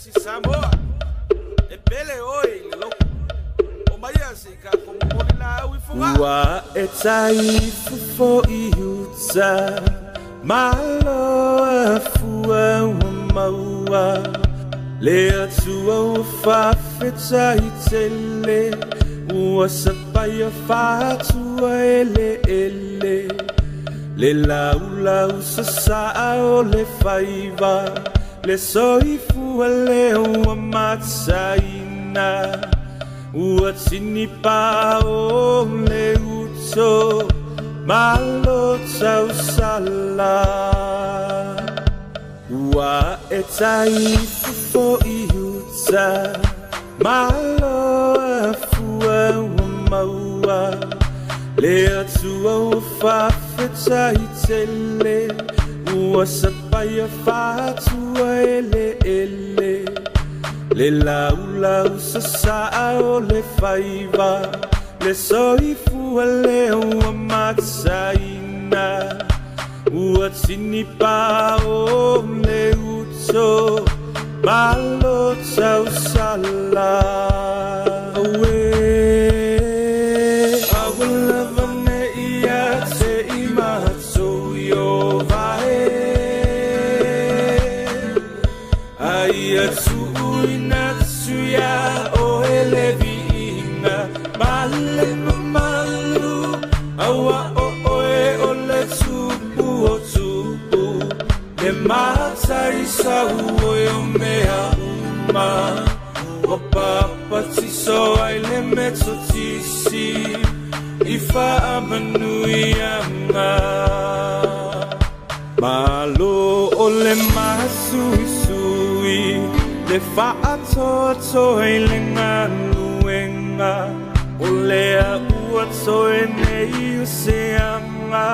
isi Samoa e pele oe i le loto o maia se i ka momoli laau i Fogaa. Ua e tai fofo i uta Malo afua ua maua Le Atua ua faafetai tele Ua sapaia faatua eleele Le laulau sasaa o le faiva Le soifua lea ua mataina Ua tinipa o le uto Malo tausala Ua e tai fofo i uta Malo afua ua maua Le Atua ua faafetai tele Ua sapaia faatua eleele Le laulau sasaa o le faiva Le soifua lea ua mataina Ua tinipa o le uto Malo tausala Auē Aua lava ne i ia te i matou Ieova e A ia tuuina atu iā oe le viiga ma le mamalu, aua o oe o le Tupu o tupu, le Matai sauoi o mea uma. Ua papatiso ai le Metotisi i faamanuiaga. Malo o le masuisui, le faatoatoa i le galuega, o lea ua toe nei o se aga,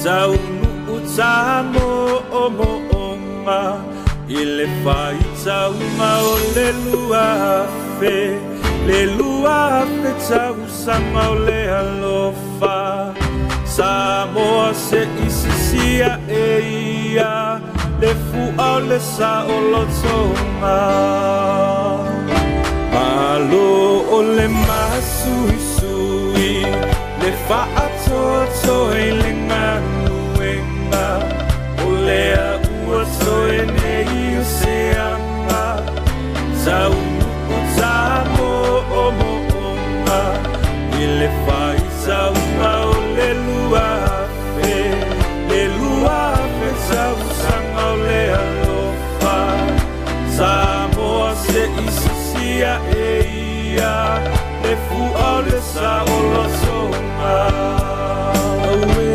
taunuu tamoomoonga i le faitauga o le 2000, le 2000 tausaga o le alofa. Samoa se i sisi ae ia le fua o le saolotoga. Malo o le masuisui, le faatoatoa i le galuega, o lea ua toe nei o se aga, taunuu tamoomoonga i le faitauga o le 2000, le 2000 tausaga o le alofa. Samoa se i sisi ae ia le fua o le saolotoga. Auē,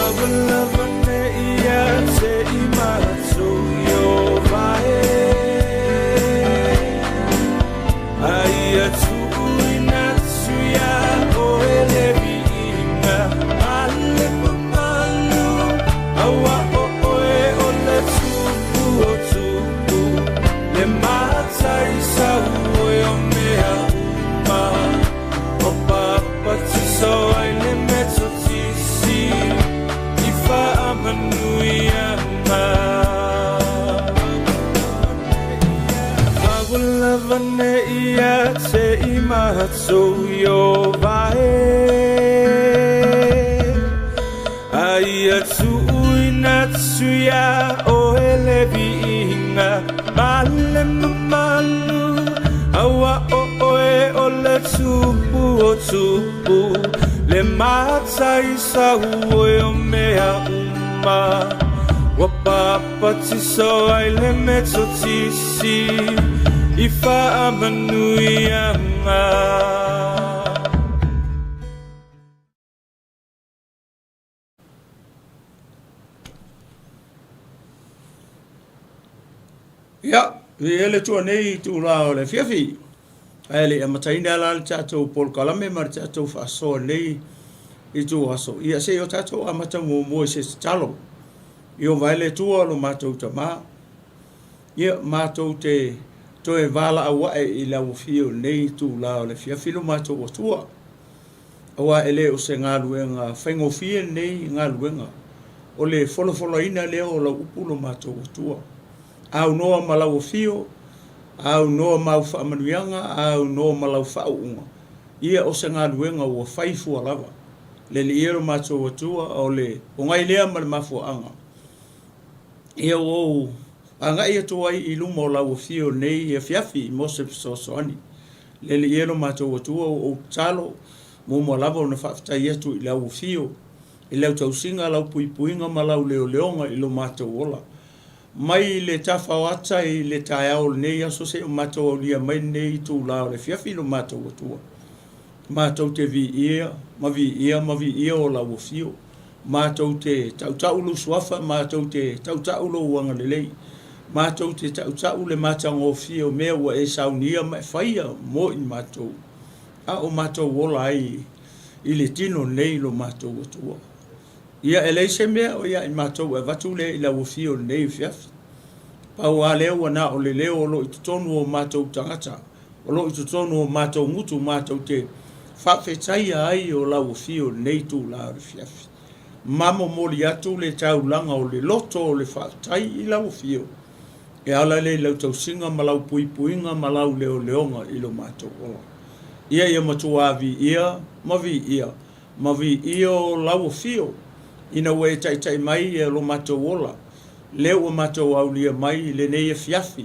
aua lava ne i ia te i matou Ieova e, A ia tuuina atu iā oe le viiga ma le mamalu, aua o oe o le Tupu o tupu, le Matai sauoi o mea uma. Ua papatiso ai le Metotisi i faamanuiaga. Aua lava ne i ia te i matou Ieova e, A ia tuuina atu iā oe le viiga ma le mamalu, aua o oe o le Tupu o tupu, le Matai sauoi o mea uma. Ua papatiso ai le Metotisi i faamanuiaga. Ia, viia le Atua nei i itula o le afiafi. Ae le i amataina la le tatou polokalame ma le tatou faasoa i lenei ituaso, ia se i o tatou amata muamua i se tatalo. Ieova e le Atua lo matou Tama, ia matou te toe valaau ae i le auafie o lenei itula o le afiafi lo matou Atua. Aua e le o se galuega faigofie lenei galuega, o le folafolaina lea o lau upu lo matou Atua. Aunoa ma lau afio, aunoa ma au faamanuiaga, aunoa ma lau faauuga, ia o se galuega ua fai fua lava. Le Alii e lo matou Atua, o le ogai lea ma le mafuaaga, ia ua ou agai atu ai i luma o lau afio nei afiafi mo se fesoasoani. Le Alii e lo matou Atua, ua ou tatalo, muamua lava ona faafetai atu i lau afio, i lau tausiga, lau puipuiga ma lau leoleoga i lo matou ola. Mai le tafaoata i le taeao o lenei aso seia matou aulia mai lenei itula o le afiafi lo matou Atua, matou te viia ma viia ma viia o lau afio. Matou te tautau lou suafa, matou te tautau lou agalelei, matou te tautau le matagofie o mea ua e saunia ma e faia mo i matou, a o matou ola ai i le tino nei lo matou Atua. Ia e leai se mea o ia i matou e avatu lea i lau afio i lenei afiafi. Pau lava lea ua na o le leo o lo o i totonu o matou tagata, o lo o i totonu o matou gutu matou te faafetaia ai o lau afio i lenei itula o le afiafi. Ma momoli atu le taulaga o le loto o le faafetai i lau afio e ala lea i lau tausiga ma lau puipuiga ma lau leoleoga i lo matou ola. Ia ia matua viia ma viia ma viia o lau afio ina ua e taitai mai e lo matou ola, lea ua matou aulia mai i lenei afiafi,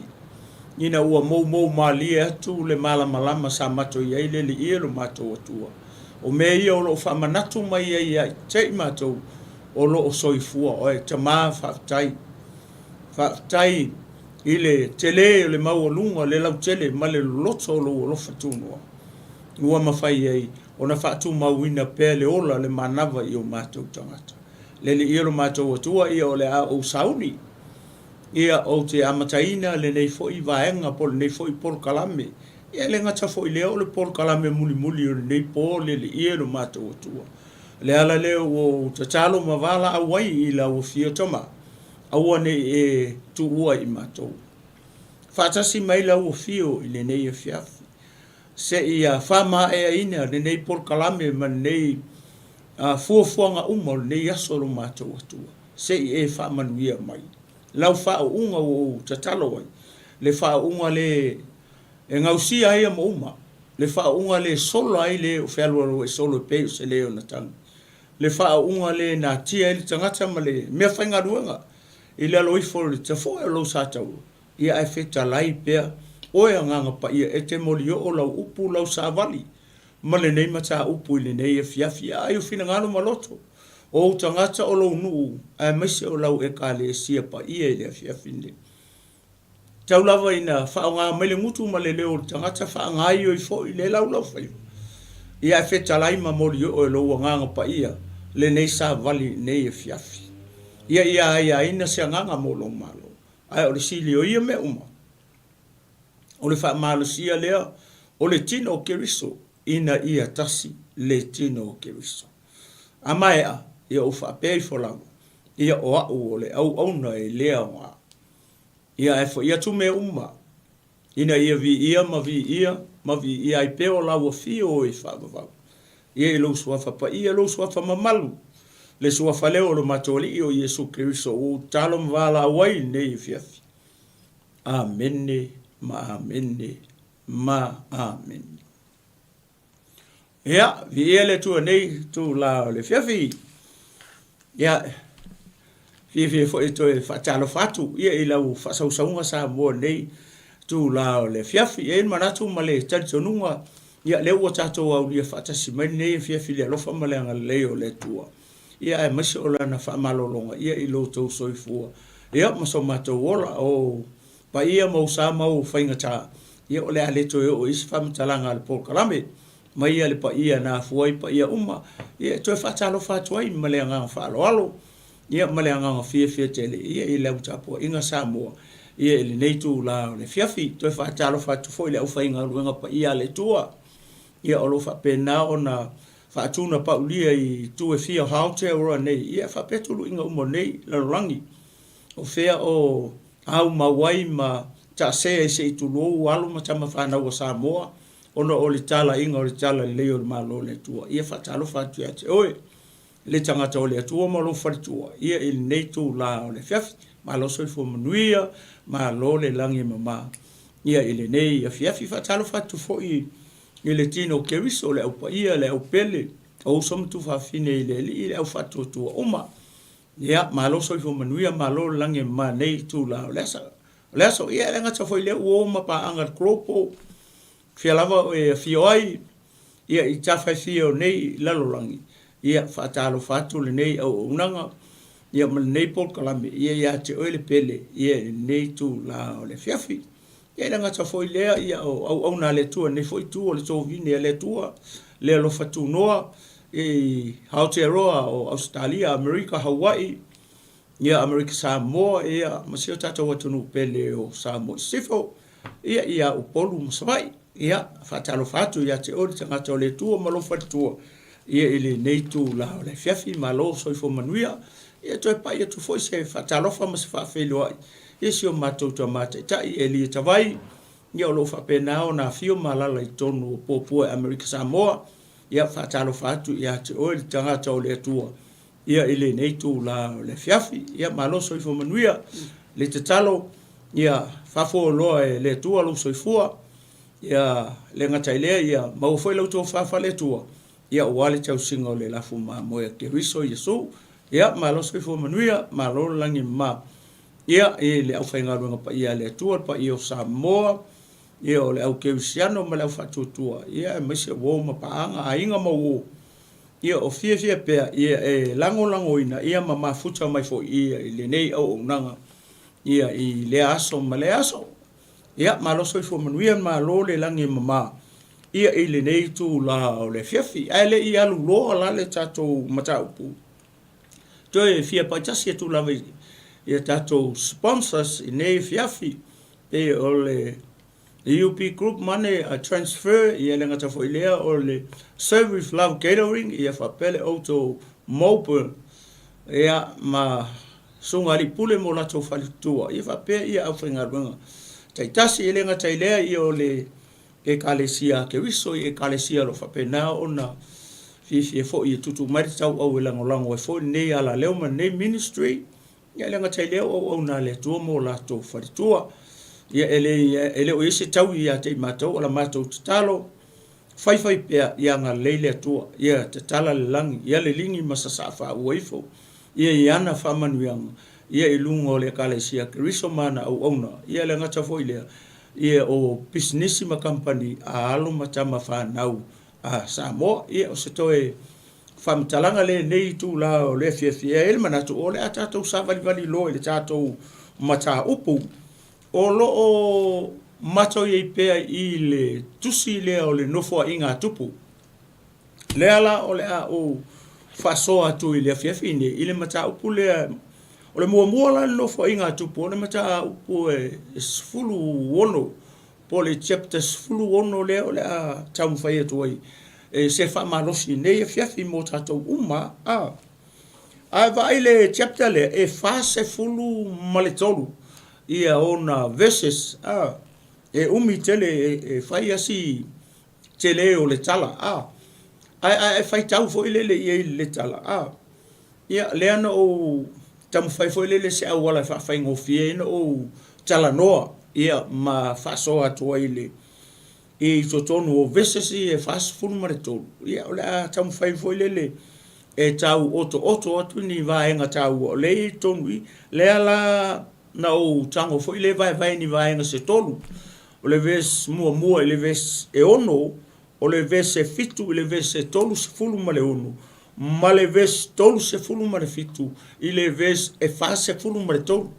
ina ua moumou malie atu le malamalama sa matou i ai le Alii e lo matou Atua. O mea ia o lo o faamanatu mai ai ia te i matou o lo o soifua oe. Tama, faafetai. Faafetai i le tele o le maualuga, le lautele ma le loloto o lou alofa tunoa, ua mafai ai ona faatumauina pea le ola le manava i o matou tagata. Le Alii o lo matou Atua, ia o le a ou sauni, ia ou te amataina lenei foi vaega po o lenei foi polokalame. Ia e le gata foi i lea o le polokalame mulimuli o lenei po, le Alii o lo matou Atua. O le ala lea ua ou tatalo ma valaau ai i lau Afio Tama, aua ne i e tuua i matou. Faatasi mai lau Afio i lenei afiafi. Seia faamaeaina lenei polokalame ma lenei fuafuaga uma o lenei aso lo matou Atua, se i e faamanuia mai lau faauuga ua ou tatalo ai, le faauuga le e gausia ai ama uma, le faauuga le sola ai le o fealualuai solo e pei o se leo na tagi, le faauuga le natia ai le tagata ma le meafaigaluega i lalo ifo o le tafoe o lou sa taua. Ia ae fetalai pea oe Agaga Paia e te molioo lau upu lau savali ma lenei mataupu i lenei afiafi a ai o finagalo ma loto o ou tagata o lou nuu aemaise o lau Ekalesia paia i le afiafi lenei. Tau lava ina faaaoga mai le gutu ma le leo o le tagata faagaoioi foi le laulaufaiva. Ia ae fetalai ma molioo e lou Agaga Paia lenei savali i lenei afiafi. Ia ia aiaina se agaga mo lou Malo. Ae o le sili o ia mea uma, o le faamalosia lea o le tino o Keriso ina ia tasi le tino o Keriso. A maea, ia ou faapea ifo lava, ia o au o le auauna e le aoga. Ia ae foi atu mea uma, ina ia viia ma viia ma viia ai pea o lau afio e faavavau. Ia i lou suafa paia, lou suafa mamalu, le suafa leo o lo matou Alii o Iesu Keriso ua ou tatalo ma valaau ai i lenei afiafi. Amene ma amene ma amene. Ia, viia le Atua nei itula o le afiafi. Ia, fiafia foi e toe faatalofa atu ia i lau faasausauga Samoa nei itula o le afiafi. E i ai le manatu ma le talitonuga, ia lea ua tatou aulia faatasi mai lenei afiafi i le alofa ma le agalelei o le Atua. Ia aemaise o lana faamalologa ia i lo outou soifua ia ma so matou ola. O paia ma ou sa ma ou faigata, ia o le a le toe oo i ai se faamatalaga a le polokalame. Mai ia le paia na afua ai paia uma, ia e toe faatalofa atu ai ma le agaga faaaloalo, ia ma le agaga fiafia tele, ia i lau tapuaiga Samoa, ia i lenei itula o le afiafi. Toe faatalofa atu foi i le aufaigaluega paia a le Atua, ia o lo o faapena ona faatunapaulia i itu e fia o Aotearoa nei, ia faapea tuluiga uma o lenei lalolagi. O fea o aumau ai ma taasea i se i tulou alo ma tama fanau a Samoa ona o le talaiga o le talalelei o le Malo o le Atua. Ia faatalofa atu ia te oe le tagata o le Atua ma lou faletua ia i lenei itula o le afiafi. Malo soifua manuia, malo le lagi e mama. Ia i lenei afiafi faatalofa atu foi i le tino o Keriso, le au paia, le au pele, o uso ma tuafafine i le Alii, le au faatuatua uma. Ia, malo soifua manuia, malo le lagi e mama nei itula o le aso. O le aso, ia e le gata foi i lea ua o ma paaga le Global, fia lava o e afio ai, ia i tafa e fia o nei lalolagi, ia faatalofa atu lenei auaunaga, ia ma lenei polokalame, ia ia te oe le pele, ia i lenei itula o le afiafi. Ia e le gata foi i lea, ia o auauna a le Atua i lenei foi itu o le tovine a le Atua, le alofa tunoa i Aotearoa o Ausetalia, Amerika, Hawaii, ia Amerika Samoa, ia ma si o tatou atunuu pele o Samoa i Sisifo, ia ia Upolu ma Savaii. Ia, faatalofa atu ia te oe le tagata o le Atua ma lou faletua, ia i lenei itula o le afiafi, malo soifua manuia. Ia toe pai atu foi se faatalofa ma se faafeiloai i si o matou tama taitai Elia Tavai, ia o lo o faapena ona afio ma alaala i totonu o Puapua i Amerika Samoa. Ia faatalofa atu ia te oe le tagata o le Atua, ia i lenei itula o le afiafi. Ia malo soifua manuia. Le tatalo ia faafualoa e le Atua lou soifua. Ia le gata i lea ia maua foi lau tofa faale-Atua ia aua le tausiga o le lafu mamoe a Keriso Iesu. Ia malo soifua manuia, malo le lagi e mama. Ia i le aufaigaluega paia a le Atua, le paia o Samoa, ia o le au kerisiano ma le au faatuatua, ia aemaise uo ma paaga, aiga ma uo. Ia o fiafia pea ia e lagolagoina ia ma mafuta mai foi ia i lenei auaunaga ia i lea aso ma lea aso. Ia malo soifua manuia, malo le lagi e mama ia i lenei itula o le afiafi. Ae le i alu loa la le tatou mataupu, toe fia paitasi atu lava i ia tatou sponsors i nei afiafi, pei o le UP Group Money Transfer, ia le gata foi lea o le Serve with Love Catering, ia faapea le Auto Mobile, ia ma Susuga Alii Pule mo latou faletua, ia faapea ia aufaigaluega taitasi. E le gata i lea, ia o le Ekalesia a Keriso, ia Ekalesia o lo o faapena ona fiafia foi e tuutuu mai le tauau e lagolago ai foi lenei alaleo ma lenei ministry. Ia e le gata i lea o auauna a le Atua mo latou faletua. Ia e le, e le o i ai se taui ia te i matou, o la matou tatalo, faifai pea ia agalelei le Atua, ia tatala le lagi, ia liligi ma sasaa faaua ifo, ia i ana faamanuiaga, ia i luga o le Ekalesia a Keriso ma ana auauna. Ia e le gata foi i lea, ia o pisinisi ma kamupani a alo ma tama fanau a Samoa. Ia o se toe faamatalaga lea i lenei itula o le afiafi. E i ai le manatu o le a tatou savalivali loa i le tatou mataupu o lo o matou i ai pea i le tusi lea o le Nofoaiga a Tupu. Lea la o le a ou faasoa atu i le afiafi nei i le mataupu lea. O le muamua la le Nofoaiga a Tupu, o le mataupu e 16 po o le chapter 16 lea o le a taumafai atu ai e se faamalosi i nei afiafi mo tatou uma. A ae vaai le chapter lea e 43 ia ona verses, a e umi tele e fai asi tele o le tala, a ae ae faitau foi lele i ai i le tala, a ia lea na ou taumafai foi lele se auala e faafaigofie ai na ou talanoa ia ma faasoa atu ai le i totonu o verses ia e 43. Ia o le a taumafai foi lele e tau otooto atu ni vaega taua o lea e i totonu i lea la na ou tago foi lea vaevae ni vaega se tolu, o le verse muamua i le verse e 6, o le verse 7 i le verse 36, ma le verse 37 i le verse e 43.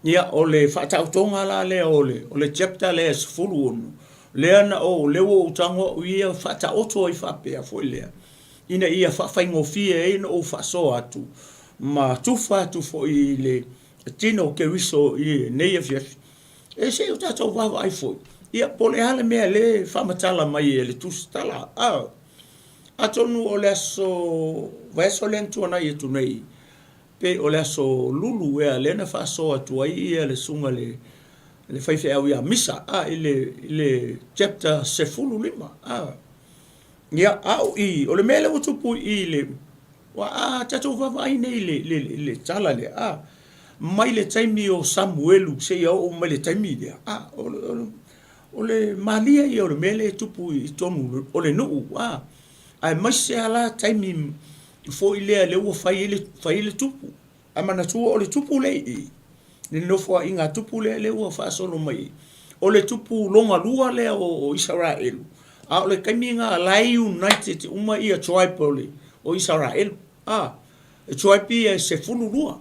Ia, o le faataotoga la lea o le, o le chapter lea e 16, lea na ou, lea ua ou tago au ia faataoto ai faapea foi lea, ina ia faafaigofie ai ona ou faasoa atu ma tufa atu foi i le tino o Keriso i lenei afiafi. E se i o tatou vaavaai foi, ia po o le a le mea lea e faamatala mai e le tusitala. A, atonu o le aso vaiaso lea na tuanai atu nei, pei o le aso Lulu ea lea na faasoa atu ai ia le susuga i le le faifeau ia Misa, a, i le, i le chapter 15, a. Ia, a o i, o le mea lea ua tupu i le, ua a tatou vaavaai nei i le, le, le tala lea, a. Mai le taimi o Samuelu seia oo mai le taimi lea, a, o le, o le, o le malie ia o le mea lea e tupu i totonu o le nuu, a, aemaise lava la taimi foi lea lea ua fai ai le, fai ai le tupu. Ae manatua o le tupu lea e i i, le nofoaiga a tupu lea lea ua faasolo mai i i, o le tupu lona lua lea o Isaraelu, a o le taimi lena la e united uma ia tribe o le o Isaraelu, a, e tribe ia e 12.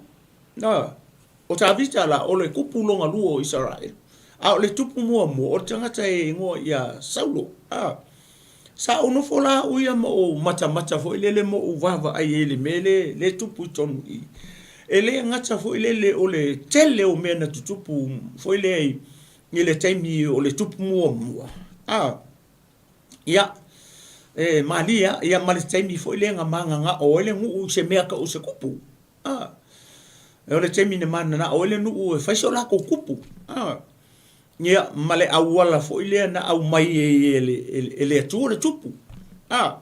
A, o Tavita la, o le tupu lona lua o Isaraelu, a o le tupu muamua o le tagata e igoa ia Saulo, a. Sa ou nofo la au ia ma ou matamata foi lele ma ou vaavaai ai i le mea lea e tupu i totonu i i. E le gata foi lele o le tele o mea na tutupu foi lea i le taimi o le tupu muamua, a, ia, e malie lava, ia ma le taimi foi lea na mananao ai le nuu i se mea tau o se kupu, a. O le taimi na mananao ai le nuu e fai so latou kupu, a. Ia, ma le auala foi lea na aumai ai e le Atua le tupu. A,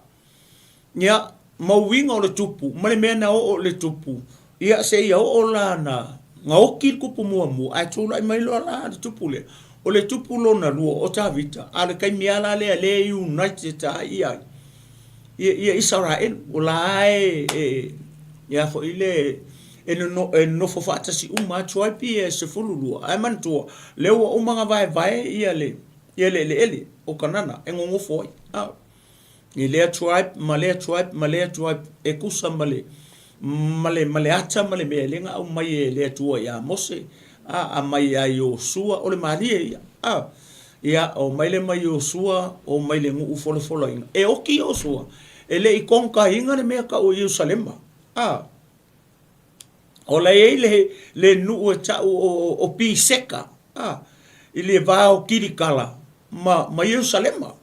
ia, ma uiga o le tupu, ma le mea na oo i le tupu, ia seia oo la na oti le tupu muamua, ae tulai mai loa la le tupu lea. O le tupu lona lua o Tavita, a o le taimi lava la lea lea e united ai ia ia Isaraelu, o la e, e, ia foi le, e nonofo faatasi uma atu ai pei e 12, ae manatua, lea ua uma ona vaevae ia le, ia le eleele o Kanana e nonofo ai. A, i lea tribe ma lea tribe ma lea tribe e tusa ma le, ma le, ma le ata ma le mea lea na aumai e le Atua ia Mose, a, aumai ia Iosua, o le malie ia. A, ia, omai lea ma Iosua, omai le nuu folafolaina. E oti Iosua, e le i konokaina le mea tau o Ierusalema. A, o la e i ai le, le nuu e tau o, o Piseka, a, i le va o Kilikala ma, ma Ierusalema.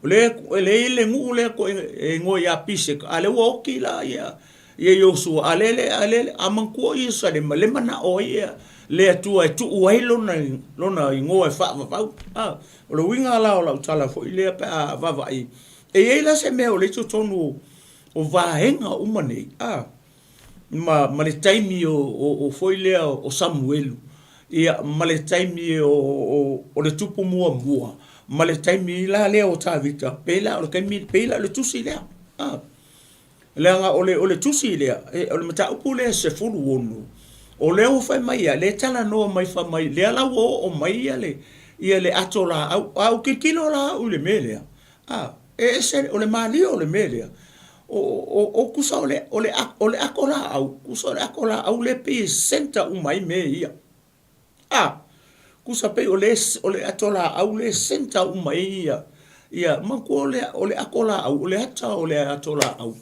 O le, e le i ai le nuu lea e igoa ia Piseka, a o lea ua oti la ia, ia Iosua, a lele, a lele, a manatua o Ierusalema, le manao ai ia le Atua e tuu ai lona, lona igoa e faavavau. A, o le uiga la o lau tala foi lea pe a vaavaai, e i ai la se mea o lea i totonu o vaega uma nei, a, ma, ma le taimi o, o, o foi lea o Samuelu, ia, ma le taimi o, o, o le tupu muamua, ma le taimi la lea o Tavita, pei la o le taimi, pei la o le tusi lea, a. Leaga o le, o le tusi lea, e, o le mataupu lea e 16, o lea ua fai mai ia, lea e talanoa mai fai mai, lea la ua oo mai ia le, ia le ato laau, a ou tilotilo la au i le mea lea, a, e ese, o le malie o le mea lea, o, o, o tusa o le, o le, o le ato laau, tusa o le ato laau lea pei e centre uma ai mea ia. A, tusa pei o le, o le ato laau lea e centre uma ai ia, ia, manatua o le, o le ato laau, o le ata o le ato laau,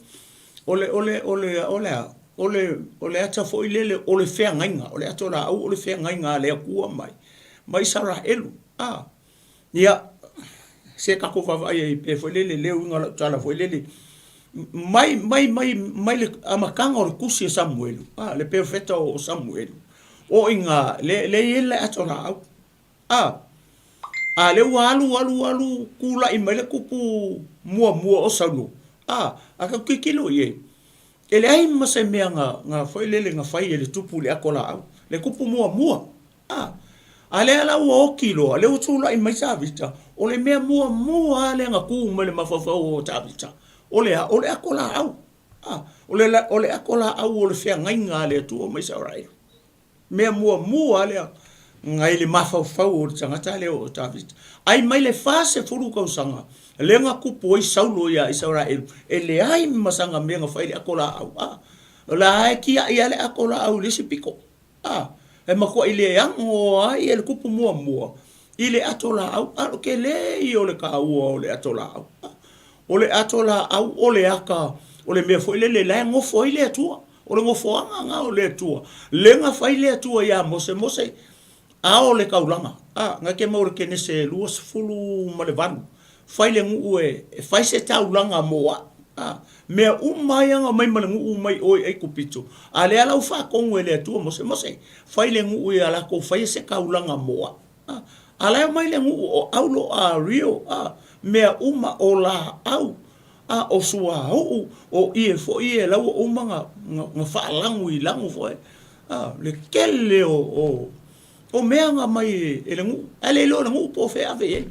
o le, o le, o le, o le a? O le, o le ata foi lele o le feagaiga, o le ato laau o le feagaiga a le Atua mai, ma Isaraelu. A, ia, se tatou vaavaai ai pea foi lele, le uiga o lau tala foi lele, mai, mai, mai, mai le amataga o le tusi a Samuelu, a, le perofeta o Samuelu, o i ina, le, le i ai le ato laau. A, a lea ua alu, alu, alu, tulai mai le tupu muamua o Saulo, a, a tatou tilotilo i ai, e leai ma se mea na, na foi lele na fai e le tupu i le ato laau, le tupu muamua. A, a lea la ua oti loa, lea ua tulai mai Tavita, o le mea muamua lava lea na tu mai le mafaufau o Tavita, o le a? O le ato laau. A, o le, o le ato laau o le feagaiga a le Atua ma Isaraelu. Mea muamua lava lea na i le mafaufau o le tagata lea o Tavita. Ai mai le 40 tausaga lea na tupu ai Saulo ia Isaraelu, e leai ma sana mea na fai i le ato laau. A, o la e tiai lava le ato laau i le isi pito. A, e matuai le ago ai e le kupu muamua i le ato laau, a o le tele ia o le taua o le ato laau. A, o le ato laau o le ata, o le mea foi lele la e nofo ai le Atua. O le nofoaga na o le Atua, lea na fai le Atua ia Mose, Mose, ao le taulaga, a, na te mau le Kenese 28, fai le nuu e, e fai se taulaga mo a'u. A, mea uma ia na omai ma le nuu mai o i Aikupito, a lea la ua faatonu e le Atua Mose, Mose, fai le nuu ia latou faia se taulaga mo a'u. A, a la e omai le nuu o Aulo a Rio, a, mea uma o laau, a, o suauu, o ie foi ia la ua uma na, na, na faalagu i lago foi. A, le tele o, o, o mea na aumai e le nuu, ae le iloa e le nuu po o fea e ave i ai.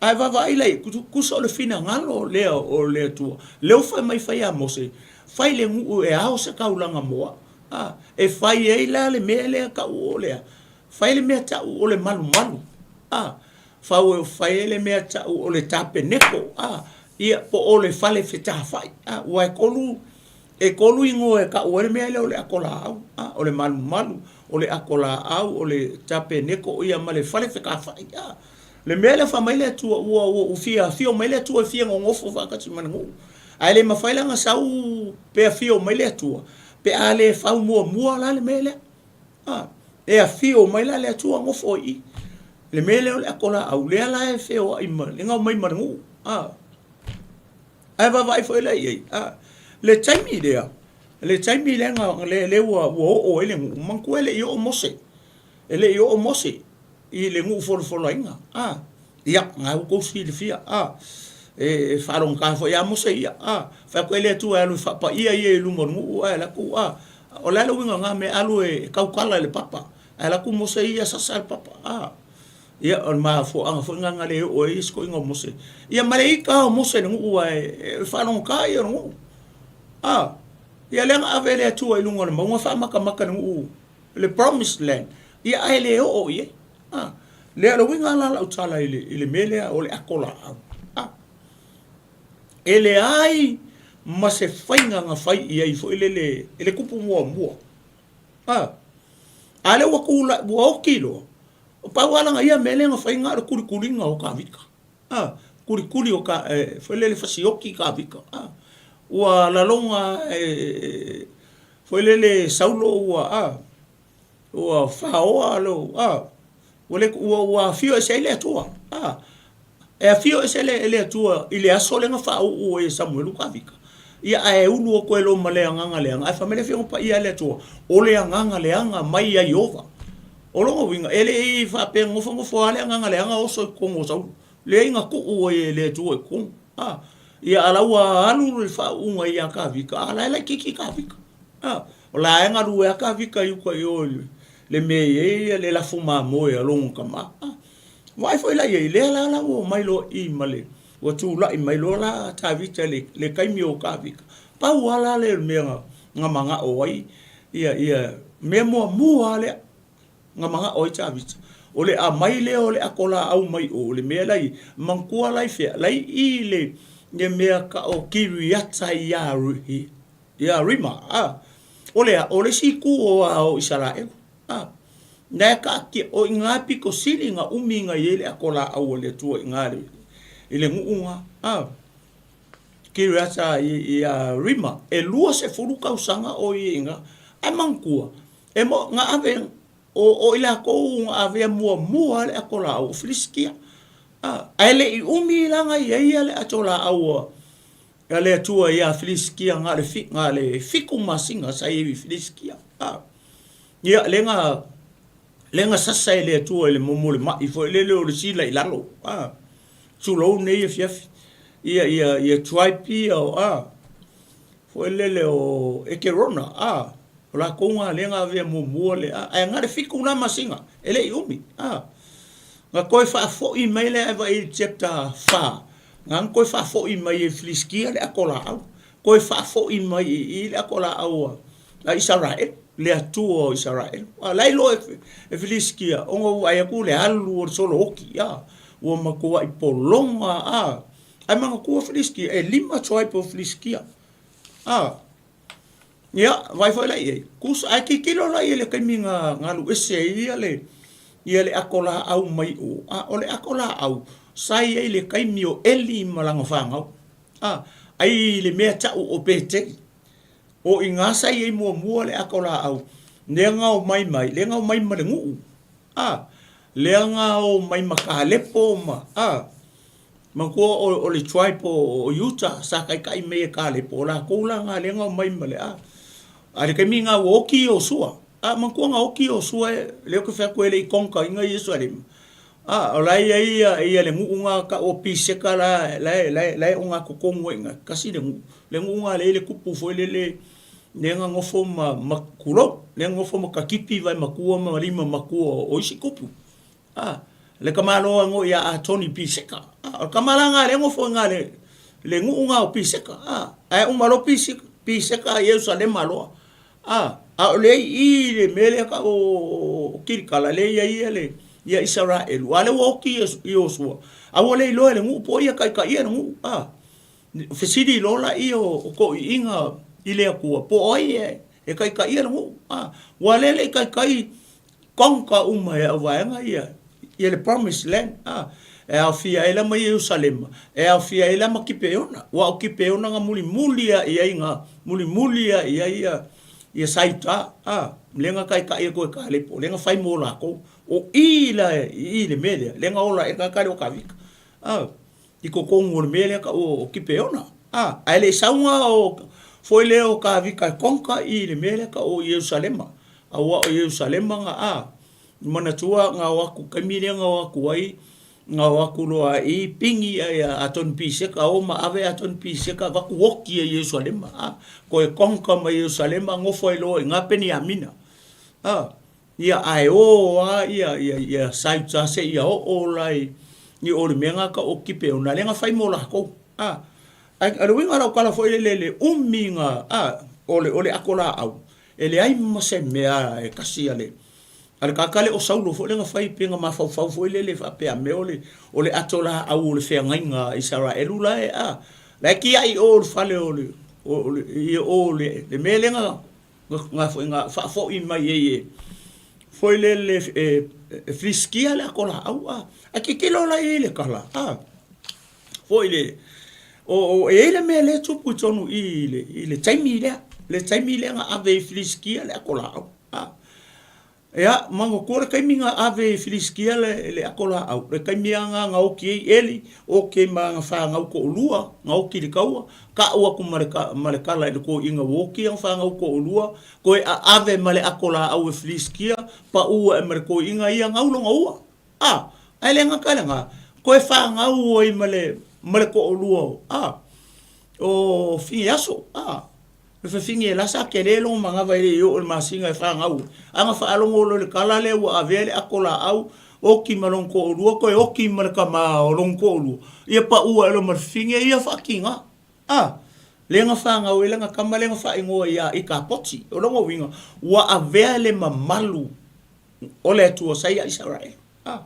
Ae vaavaai la i ai, tusa o le finagalo lea o le Atua, lea ua fai mai fai ia Mose, fai le nuu e ao se taulaga mo au. A, e fai ai la le mea lea tau o le a? Fai le mea tau o le malumalu. A, fau e fai ai le mea tau o le tapeneko. A, ia, po o le fale fetafai. A, ua e tolu, e tolu igoa e tau ai le mea lea o le atolaau. A, o le malumalu, o le atolaau, o le tapeneko, ia ma le fale fetafai. A, le mea lea fai mai le Atua, ua, ua, ua fia afio mai le Atua e fia nonofo faatasi ma le nuu. Ae le mafai la ona sau pe afio mai le Atua, pe a le fau muamua la le mea lea. A, e afio mai la le Atua nofo i i. Le mea lea o le ato laau, lea la e feoai ma le gao mai ma le nuu. A, ae vaavaai foi la i ai. A, le taimi lea, le taimi lea na, le, le ua, ua oo ai le nuu, manatua e le i oo Mose. E le i oo Mose i le nuu folafolaina. A, ia, na ua tou silafia. A, e, e faalogogata foi ia Mose ia. A, fai atu ai le Atua e alu e faapaia ia i luma o le nuu, ae alu atu, a, O le a le uiga o na mea alu e tautala i le papa, ae alu atu Mose ia sasa le papa. A, ia, o le mafuaaga foi lena na le oo ai isi toeaiina o Mose. Ia ma le ita o Mose i le nuu aua e faalogogata ia o le nuu. A, ia lea na ave e le Atua i luga o le mauga faamatamata i le nuu, le promised land, ia ae le oo i ai. A, lea o le uiga la o lau tala i le, i le mea lea o le ato laau. A. E leai ma se faiga na fai i ai foi lele e le tupu muamua. A, a lea ua tulai, ua oti loa, pau lava lana ia mea lea na fai na o le kulikuliga o Kavita. A, kulikuli o ka, e, foi lele fasioti Kavita. A, ua lalona e, foi lele Saulo ua, a, ua faoa lou, a, ua le, ua, ua afio ese ai le Atua. A, e afio ese le, le Atua i le aso lea na faauu ai e Samuelu Kavita. Ia, ae ulu atu ai loa ma le agaga leaga, ae fai mai le Afioga Paia a le Atua, o le agaga leaga mai ia Ieova. O lona uiga, e le i faapea nofonofo lava le agaga leaga oso i totonu o Saulo. Leai na tuu ai e le Atua i totonu. A, ia, a la ua alu le faauuga ia Kavita, a la e laitiiti Kavita. A, o la e galue lava Kavita i uka i o i le mea e i ai le lafo mamoe a lona tama. A, vaai foi la i ai, lea la la ua omai loa i i ma le, ua tulai mai loa la Tavita i le taimi o Kavita. Pau lava la lea o le mea na manao ai ia, ia, mea muamua lava lea na manao ai Tavita, o le aumai lea o le ato laau mai o le mea la i, manatua la i fea? La i i le mea tau o Kiriata Iarimi. Ia Rima, a, o le a? O le isi itu o a o Isaraelu, a, na e taatia, o i ina pito sili na umi na i ai le ato laau a le Atua i ina i le nuu na, a, Kiriata ia Rima, e 20 tausaga o i ai i ina. Ae manatua, e mo, na ave, o, o i latou na avea muamua le ato laau o Filisitia, a, ae le i umi la na i ai le ato laau a, a le Atua iā Filisitia na o le, na o le fitu masina sa i ai i Filisitia. A, ia, lea na, lea na sasa e le Atua i le momo o le ma'i foi lele o le sila i lalo. A, tulou nei afiafi. Ia, ia, ia tribe ia o, a, foi lele o Ekerona, a, o latou na lea na avea muamua le, a, ae na o le fitu la masina, e le i umi. A, na toe faafoi mai lea e vaai i le chapter 4, Na ona toe faafoi mai e Filisitia le ato laau, toe faafoi mai i i le ato laau a Isaraelu, le Atua o Isaraelu. A o la e iloa e Filisitia, ona ua vaai atu le alu o le solo oti, a, ua matuai pologa, a. Ae manatua Filisitia, e lima tribe o Filisitia, a. Ia, vaai foi la i ai, tusa, ae tilotilo la i ai i le taimi na alu ese ai ia le, ia le ato laau mai o, a o le ato laau sa i ai i le taimi o Eli ma lana fanau, a, ai i le mea tau o Peteli. O i ina sa i ai muamua le ato laau, lea na omai mai, lea na omai ma le nuu, a, lea na omai ma Kalepo ma, a, Manatua o le tribe o Iuta sa taitai mai e Kalepo, o latou la na lea na omai ma le a. A le taimi na ua oti Iosua. A manatua na oti Iosua e lea ou te fai atu e le i conquer ina Ierusalema. A o la e i ai ia, ia le nuu na tau o Piseka la, la, la, la e ogatotonu ai i ina, tasi le nuu. Le nuu na lea e i ai le tupu foi lele. Lea na nofo ma, ma tulou, lea na nofo ma takipi vae matua ma lima matua o isi tupu. A, le tamaloa no ia Atoni Piseka. A, o le tama la na lea nofo i na le, le nuu na o Piseka. A, ae uma loa Piseka, Piseka i Ierusalema loa. A, a o lea i i le mea lea tau o Kilikala, lea i ai ia le, ia Isaraelu. A lea ua oti Iosua, a ua le iloa e le nuu po o ai e taitaia le nuu. A, Fesili loa laia o toʻiʻiga i le Atua, po o ai e taitaia le nuu? A, ua lea le i taitai conquer uma e au vaega ia, ia le promise land. A, e aofia ai la ma Ierusalema, e aofia ai la ma Kipeona. Ua o Kipeona na mulimuli aʻe i ai na mulimuli aʻe i ai ia, ia Saita, a, lea na taitai atu e Kalepo, lea na fai mo lakou. O i la i i le mea lea, lea na ola aʻe tagata lea o Kavika. A. I totonu o le mea lea tau o Kipeona. A, ae le i sauga o, foi lea o Kavika e conquer i le mea lea tau o Ierusalema. Aua o Ierusalema na, a, manatua na o atu, taimi lea na o atu ai, na o atu loa i pigi ai a Atoni Piseka, o ma ave Atoni Piseka avatu oti e Ierusalema, a, toe conquer ma Ierusalema, nofo ai loa i ina Peniamina. A. Ia, ae ō a ia, ia, ia Saita seia oo la i, i o le mea nga ka o Kipeona, lea na fai mo lakou. A, ae, o le uiga o lau tala foi lele, le umi na, a, o le, o le ato laau, e leai ma se mea e kasi a le, a le tagata lea o Saulo foi lea na fai pe na mafaufau foi lele faapea mea o le, o le ato laau o le feagaiga a Isaraelu la e, a, la e tiai i o i le fale o le, o le, i o le, le mea lea na, Na foi na faafoi mai ai e foi lele e, e Filistia le ato laau a. A tilotilo la i ai le tala a. Foi le o, o e i ai le mea lea e tupu i totonu i i le, i le taimi lea, le taimi lea na ave i Filistia le ato laau a. Ia, manatua le taimi na ave i Filistia le, le ato laau, le taimi lava na na oti ai Eli, oti ai ma ana fanau toalua, na oti i le taua, ka'u atu ma le, ma le tala i le toeaina ua oti ana fanau toalua, toe aave ma le ato laau e Filistia, pa'u ae ma le toeaina ia gau lona ua. A, ae le gata i lena, toe fanau ai ma le, ma le toalua o, a, o Fineaso, a. Le fafine e la sa tele lona manava e le i oo i le masina e fanau ai. A na faalogo loa i le tala lea ua avea le ato laau, oti ma lona toalua toe oti ma le tama o lona toalua, ia pau ae loa ma le fafine ia faatiga. A! Lea na fanau ai lana tama lea na faaigoa ia Ikapoti. O lona uiga, ua avea le mamalu o le Atua sa ia Isaraelu. A!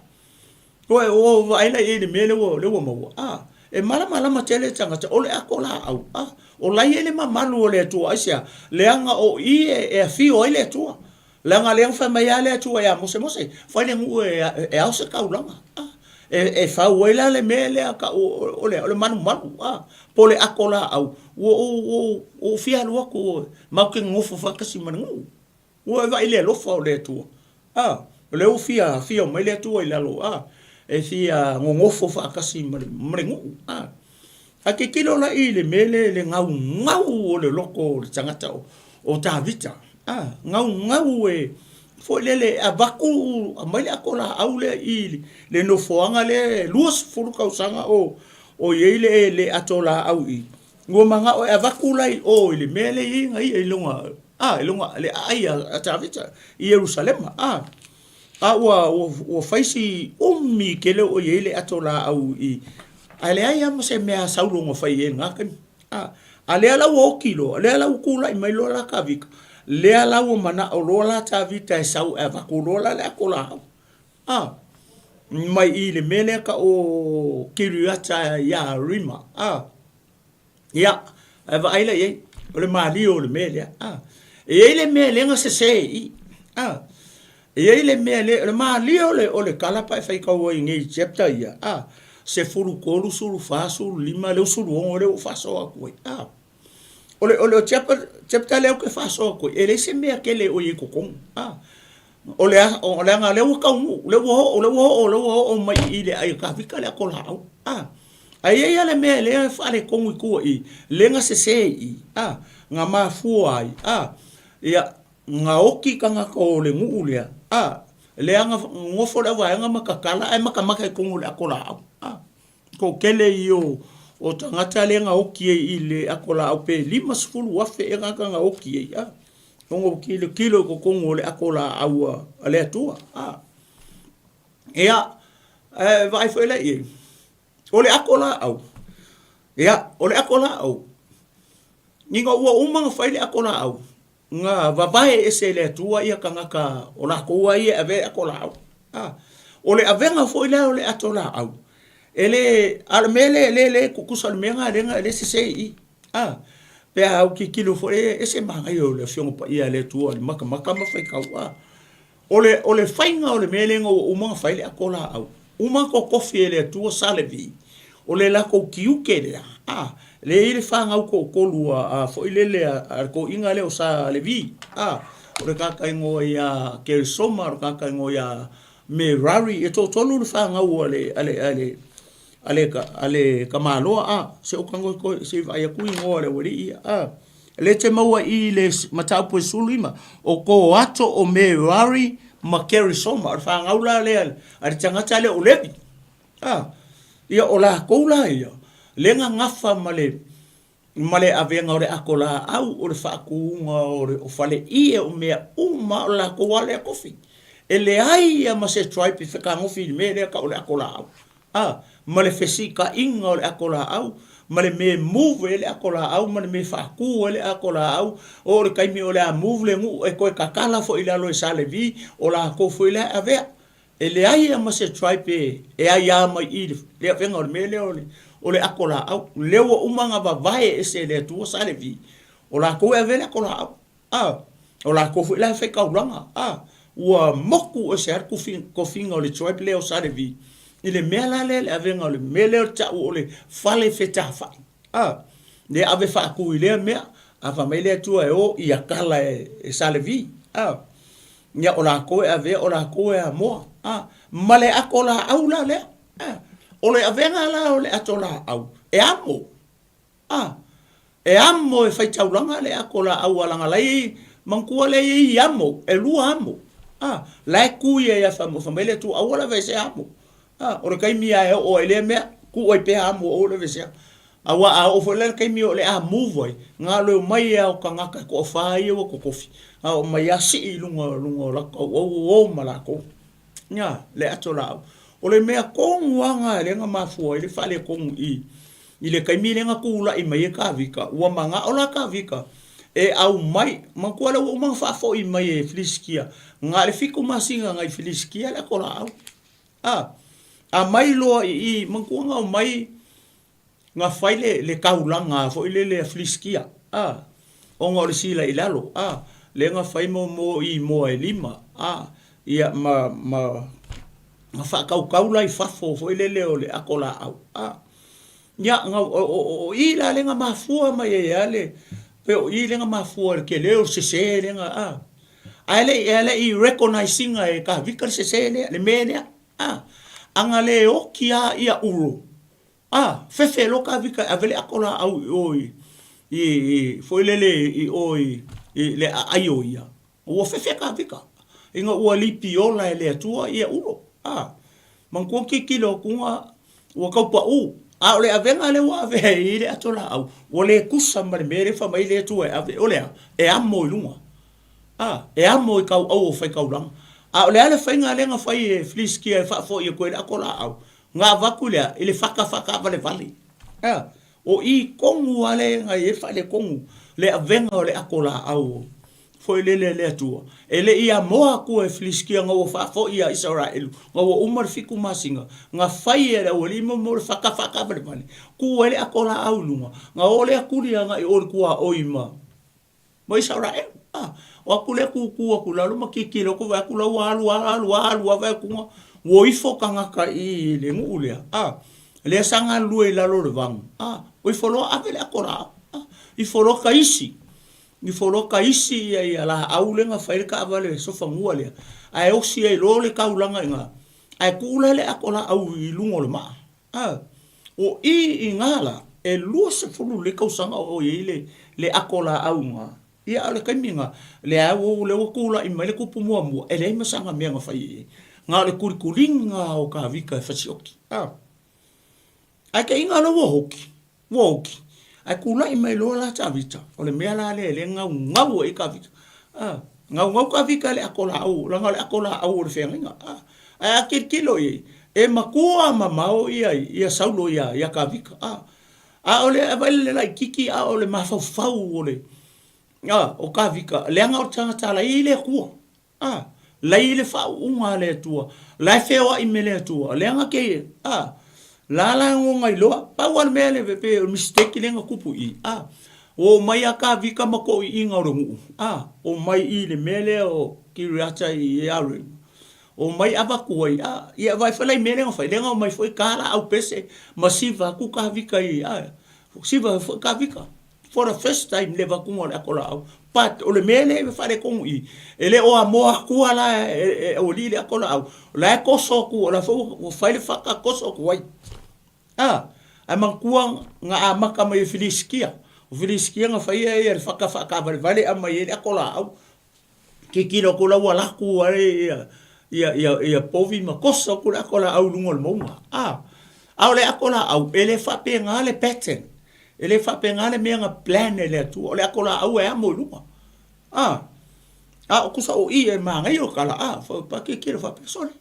Ua ou vaai la i ai i le mea lea ua, lea ua maua, a, e malamalama tele le tagata, o le ato laau, a, o la e i ai le mamalu o le Atua, aisea? Leaga o i e, e afio ai le Atua. Leaga lea na fai mai lava le Atua ia Mose, Mose, fai le nuu e, e ao se taulaga, a, e, e fau ai la le mea lea tau o, o le, o le malumalu, a, po o le ato laau, ua ou, ua ou, ua ou fia alu atu matou te nonofo faatasi ma le nuu. Ua e vaai i le alofa o le Atua? A, o lea ua fia afio mai le Atua i lalo, a, e fia nonofo faatasi ma le, ma le nuu, a. A tilotilo la i le mea lea, le gaugau o le loto o le tagata o, o Tavita, a, gaugau e, foi lele, e avatu, aumai le ato laau lea i le nofoaga lea e 20 tausaga o, o i ai le, le ato laau i, Ua manao e avatu la i o i le mea lea e i ai na ia i lona, a, i lona, le aai a Tavita i Ierusalema, a. A ua, ua, ua fai si umi tele o i ai le ato laau i, ae leai lava ma se mea a Saulo na fai ai i lena taimi. A, a lea la ua oti loa, lea la ua tulai mai loa la Tavita, lea la ua manao loa la Tavita e sau e avatu loa la le ato laau. A, mai i le mea lea tau o Kiriata Iarima, a. Ia, ae vaai la i ai, o le malie o le mea lea. A, e i ai le mea lea na sese i i. A, e i ai le mea lea, o le malie o le, o le tala pa e faitau ai nei i chapter ia, a, 13, 14, 15, lea ua 16 lea ua ou faasoa atu ai. A, o le, o le chapter, chapter lea ou te faasoa atu ai, e leai se mea tele o i ai i totonu. A, o le a, o leaga lea ua taunuu, lea ua oo, lea ua oo, lea ua oo mai i i le ai o Tavita le ato laau. A, ae i ai lava le mea lea e faaletonu i tua i, lea na sese i i, a, na mafua ai, a, ia, na oti tagata o le nuu lea, a, lea na nofo le auvaega ma tatala ae matamata i totonu o le ato laau. A. Toatele ia o, O tagata lea na oti ai i le ato laau pe 50,000 ea tagata na oti ai, a. Ona ua tilotilo i totonu o le ato laau a le Atua, a. Ia, ae vaai foi la i ai, o le ato laau, ia, o le ato laau, ina ua uma ona fai le ato laau, na vavae ese e le Atua ia tagata o latou lava ia e avea le ato laau. A, o le avega foi lea o le ato laau, e le, a o le mea lea, lea, lea e tutusa o le mea lena lea, lea e sese i i. A, pe a ou tilotilo foi, e ese manaia o le Afioga Paia a le Atua i le matamata ma faitau, a. O le, o le faiga o le mea lea ina ua uma ona fai le ato laau, uma ona totofi e le Atua sa Levi, o le latou tiute lea, a, lea e i ai le fanau toatolu a, a foi lele a, a le toeaina lea o sa Levi, a, o le tagata igoa ia Keresoma, o le tagata igoa ia Merari, e toatolu le fanau a le, a le, a le, a le, a le tamaloa, a, se i ou tago e se i vaai atu igoa o le aualii ia, a. Lea e te maua i i le mataupu e 15, o Koato o Merari ma Keresoma, o le fanau la lea a le tagata lea o Levi. A, ia o latou la ia, lea na gafa ma le, ma le avega o le ato laau, o le faatuga o le o faleie, o mea uma, o le latou lava lea tofi. E leai ia ma se tribe e fetagofi i le mea lea e tau o le ato laau. A, ma le fesiitaiga o le ato laau, ma le mea e move ai le ato laau, ma le mea e faatu ai le ato laau, oo i le taimi o le a move le nuu e toe tatala foi i lalo e Sa Levi, o latou foi la e avea. E leai lava ma se tribe e aia mai i i le avega o le mea lea o le ato laau. O lea ua uma ona vavae ese e le Atua Sa Levi, o latou e avea le ato laau. A, o latou foi la e faitaulaga, a, ua motu ese lava le tofiga o le tribe lea o Sa Levi i le mea la lea, le avega o le mea lea o le tau o le fale fetafai, a, lea ave faatu i lea mea, a fai mai le Atua e o ia tala e Sa Levi, a, ia o latou e avea, o latou e amoa, a, ma le ato laau la lea, a, o le avega la o le ato laau, e amo. A, e amo e faitaulaga le ato laau a Lagalai manatua lea e i amo, e lua amo. A, la e tu ia ia fai mai le Atua aua le aveesea amo. A, o le taimi a e oo ai lea mea, tuu ai pea amo aua le aveesea. Aua a oo foi la le taimi o le a move ai, na o le omai a o tagata e toafa ia ua totofi, a omai a sii i luga luga o latou tauau o ma latou. Ia, le ato laau. O le mea tonu lava lena lea na mafua ai le faaletonu i i le taimi lea na tulai mai ai Kavika, ua manao la Kavika e aumai, manatua lea ua uma ona faafoi mai e Filisitia, na o le fitu masina nai Filisitia le ato laau. A, aumai loa i i, manatua na aumai na fai le, le taulaga foi lele a Filisitia, a, ona o le sila i lalo, a, lea na fai mo, mo i moa e lima, a, ia, ma, ma, ma faatautau la i fafo foi lele o le ato laau, a. Ia, na, o, o, o i la lea na mafua mai ai lava le, pe o i lea na mafua i le tele o le sese lea na, a. Ae le i, ae le i recognise ina e Kavika le sese lea, le mea lea, a. A na le oti lava ia Uro, A, fefe loa Kavika e ave le ato laau i o i, i, i, foi lele i o i, i le aai o ia. Ua fefe Kavika, ina ua lipi ola e le Atua ia ulo. A, manatua tilotilo atu ua tau paʻū. A o le avega lea ua ave ai i le ato laau, ua le tusa ma le mea lea fai mai le Atua e ave, o le a? E amo i luga. A, e amo i kauaʻau o faitaulaga. A o le a le faiga lea na fai e Filisitia e faafoi atu ai le ato laau? Na avatu lea i le fata faataavalevale. A, o i tonu lava lea na i ai le faaletonu, le avega o le ato laau foi lele a le Atua. E le i amoa atu e Filisitia ina ua faafoi ia Isaraelu, ina ua uma le fitu masina, na fai e le aualii mo mo le fata faataavalevale, tu ai le ato laau i luga, na o lea tuli agai i o i le tuaoi ma ma Isaraelu. A, o atu lea tūtū atu i lalo ma tilotilo atu vaai atu la ua alu a alu a alu a vaai atu ua ifo tagata i le nuu lea, a, lea sa galulue i lalo o le vagu, a, ua ifo loa ave le ato laau, a, ifo loa ka isi, ifo loa ka isi ia, ia laau lea na fai le taavale sofanua lea, ae osi ai loa le taulaga i ina, ae tuu la le ato laau i luga o le maa. A, o i i ina la, e 20 lelei tausaga o i ai le, le ato laau i ina. Ia, a o le taimi ina, lea ua, lea ua tulai mai le tupu muamua, e leai ma sana mea na fai i ai. Na o le kulikuliga o Kavika e fasioti. A, ae te iga la ua hoki. Ua oki. Ae tulai mai loa la Tavita, o le mea la lea lea e gaugau ai Kavita. A, gaugau Kavita i le ato laau, leaga o le ato laau o le feagaiga. A, ae a tilotilo i ai, e matua mamao ia, ia Saulo ia, ia Kavita. A, a o le, vaai le laititi a o le mafaufau o le, a, o Kavita, leaga o le tagata la e i ai le Atua. A, la i ai le faauuga a le Atua, la e feoai me le Atua, leaga ke, a, la la goga iloa, pau lava le mea le, pe o le mistake lea na tupu i i, a, ua omai lava Kavika ma toʻiʻiga o le nuu, a, omai i le mea lea o Kiriata i Iarim, omai avatu ai, a, ia vaai foi la i mea lea na fai, lea na omai foi ta laau pese ma siva atu Kavika i, a, siva foi Kavika. For the first time le avatuga o le ato laau but o le mea lea e faaletonu i i, e le o amoa atua la e aualii le ato laau, o la e toso atu, o la foi ua fai le faka toso atu ai. A, ae manatua na amata mai e Filisitia, o Filisitia na faia ia le faka faataavalevale aumai ai le ato laau. Tilotilo atu la ua alu atu ai ia ia ia ia povi ma toso atu le ato laau i luga o le mauga. A, a o le ato laau e le faapena le pattern. E le faapena le mea na plan e le Atua. O le ato laau e amo i luga. A, a o kusa o i e manaia o tala a, fa tilotilo faapea, sole.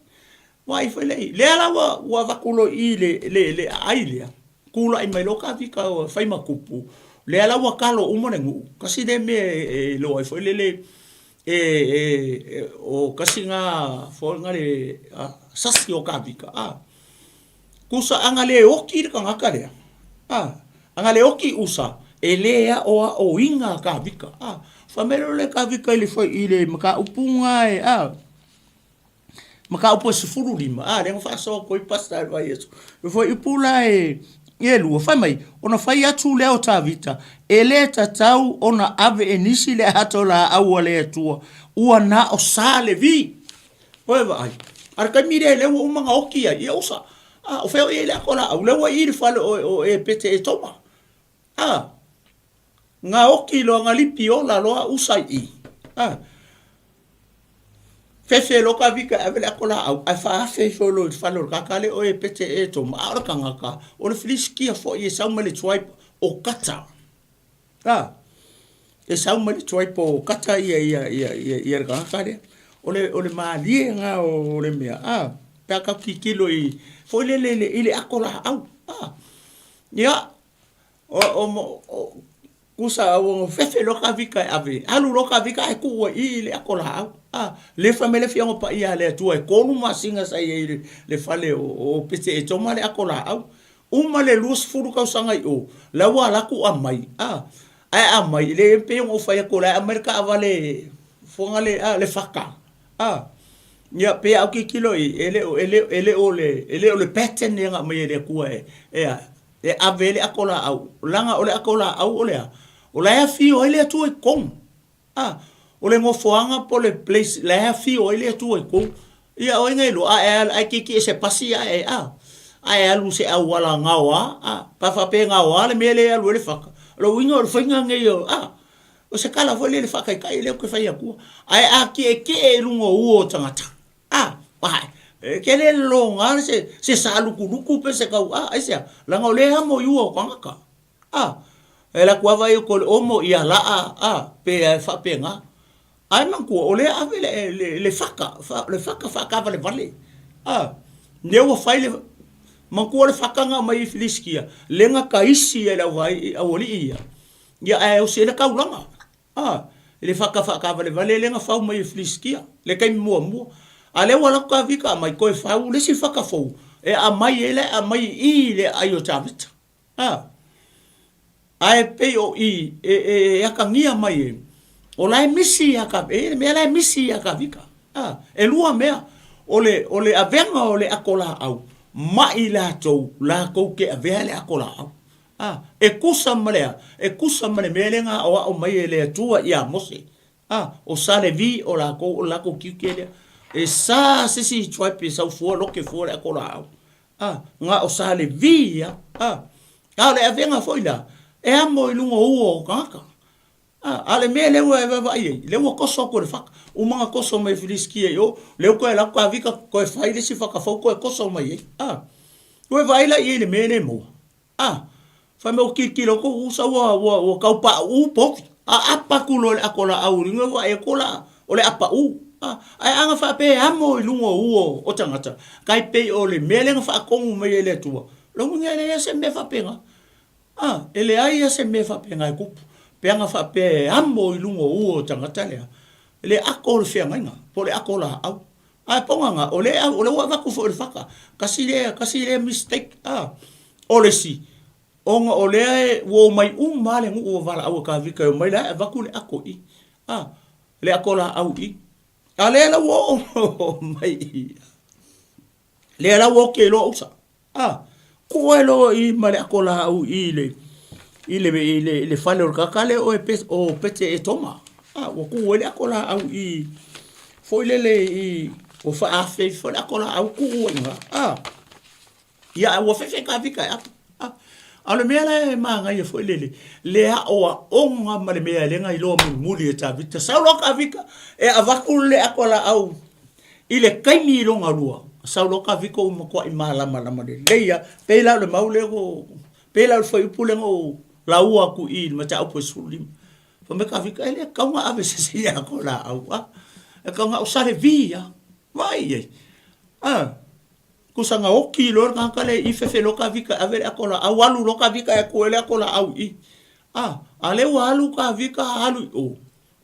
Vaai foi lea i, lea la ua ua avatu loa i i le le le aai lea, tulai mai loa Kavika e fai ma tupu, lea la ua talo uma le nuu, tasi lea mea e iloa ai foi lele e e o tasi na foi na le sasi o Kavika, a. Tusa ana le oti le tagata lea, a, ana le oti usa, e le aoaoina Kavika, a. Fai mai loa lea Kavika i le fai i le mataupu na e, a. Mataupu e 15, a, lea na faasoa atu ai Pastor i le vaiaso. E fuaiupu la e, e lua, fai mai, ona fai atu lea o Tavita, e le tatau ona ave e nisi le ato laau a le Atua, ua na o sa Levi. Oi vaai, a le taimi lea, lea ua uma ona oti ai, ia usa, a, o fea o i ai le ato laau, lea ua i i le fale o, o Epete Etoma. A, na oti loa, na lipi ola loa usa i i. A, Fefe loa Kavika e ave le ato laau ae faaafe ifo loa i le fale o le tagata lea o Epete Etoma, a o le tagata, o le Filisitia foi e sau mai le tribe o Kata. A, e sau mai le tribe o Kata ia, ia, ia, ia, ia le tagata lea. O le, o le malie lena o le mea, a, pe a tatou tilotilo i, foi lele i le, i le ato laau. A, ia, o, o, o, Usa ua fefe loa Kavika e ave, alu loa Kavika ae tuu ai i i le ato laau. A, lea fai mai le Afioga Paia a le Atua e tolu masina sa i ai i le fale o, o Pete Etoma le ato laau. Uma le 20 tausaga i o, la ua alu atu aumai, a, ae aumai, le pei ona ou fai atu o la e aumai le taavale foga le, a, le faka, a. Ia, pei a ou tilotilo i i, e le o, e le, e le o le, e le o le pattern lea na aumai e le Atua e, e a, E ave ai le ato laau, leaga o le ato laau o le a? O la e afio ai le Atua i totonu. A, o le nofoaga po o le place la e afio ai le Atua i totonu. Ia o ai na iloa, a e alu, a e tietie i se pasi a e, a, a e alu i se auala gaoa, a, pe a faapea e gaoa le mea lea e alu ai le faka, o le uiga o le faiga lenei o, a, o se tala foi lea i le faataitai lea ou te fai atua. Ae a tietie i luga o ua o tagata, A, ae, e tele le loga se, se salukuluku pe se kau, a, aisea, leaga o lea e amo i ua o tagata. A, e alu atu lava i ko le omo ia laa, a, pe e faapena. Ae manatua, o lea e ave le, le, le faka, fa, le faka faatavalevale. A, lea ua fai le, manatua le faka na aumai i Filisitia, lea na taisi e le auvaai, aualii ia, ia ae osi ai le taulaga. A, i le faka faataavalevale lea na fau mai e Filisitia, le taimi muamua. A lea ua alu atu Tavita aumai, toe fau le isi faka fou e aumai ai la e aumai i i le aai o Tavita. A, ae pei o i e, e, e atagia mai e, o la e misi ia Tavita, e i ai le mea la e misi ia Tavita. A, e lua mea, o le, o le avega o le ato laau, ma i latou, latou te avea le ato laau. A, e tusa ma le a? E tusa ma le mea lea na aoao mai e le Atua iā Mose. A, o sa Levi o lakou, o le lakou tiute lea. E sa se isi tribe e sau fua, lote fua le ato laau. A, na o sa Levi ia. A, a o le avega foi la, e amo i luga o ua o tagata. A, a o le mea lea ua e vaavaai ai, lea ua toso atu e le faka. Uma ona toso mai e Filisitia i o, lea ua toe alu atu Tavita toe fai le isi faka fou toe toso mai ai. A, ua e vaai la i ai i le mea lea e maua? A! Fai mai ua tilotilo atu ou usa ua ua ua tau pauu povi. Aapa atu loa i le ato laau i luga vaai atu la o le apauu. A, ae ana faapea e amo i luga o ua o tagata, tai pei o le mea lea na faatonu mai e le Atua, lona uiga e leai lava se mea faapena. A, e leai lava se mea faapena e tupu, pe ana faapea e amo i luga o ua o tagata lea, le ato o le feagaiga, po o le ato laau. Ae pona na, o lea, o lea ua avatu foi i le fata, tasi lea, tasi lea mistake, a. O le isi, ona o lea e, ua omai uma lava le nuu ua valaau e Kavika e omai la e avatu le ato i i, a, le ato laau i i. A lea la ua oo mai i i, lea la ua oti ai loa usa, a, tuu ai loa i i ma le ato laau i i le, i le, i le, i le fale o le tagata lea o, o Pete Etoma. A, ua tuu ai le ato laau i i, foi lele i, ua faaafe ifo le ato laau tuu ai i ina. A, ia, a ua fefe Kavika e ave. A, a o le mea la e manaia foi lele, le aoaoga ma le mea lea na iloa mulimuli e Tavita. Sau loa Kavika e avatu le ato laau I le taimi i lona lua, sau loa Kavika ua matuai malamalama lelei lava. Pei la o le mau lea ua, pei la o le fuaiupu lea na ou lauga atu i i le mataupu e 15. Fai mai Kavika, e le tatau ona ave i se isi ia ko laau, a. E tatau na o Salevi lava. Vaai i ai. A, tusa na oti loa le tagata lea i i, fefe loa Kavika e ave le ato laau, alu loa Kavika e atu ai le ato laau i i. A, a lea ua alu Kavika alu i o.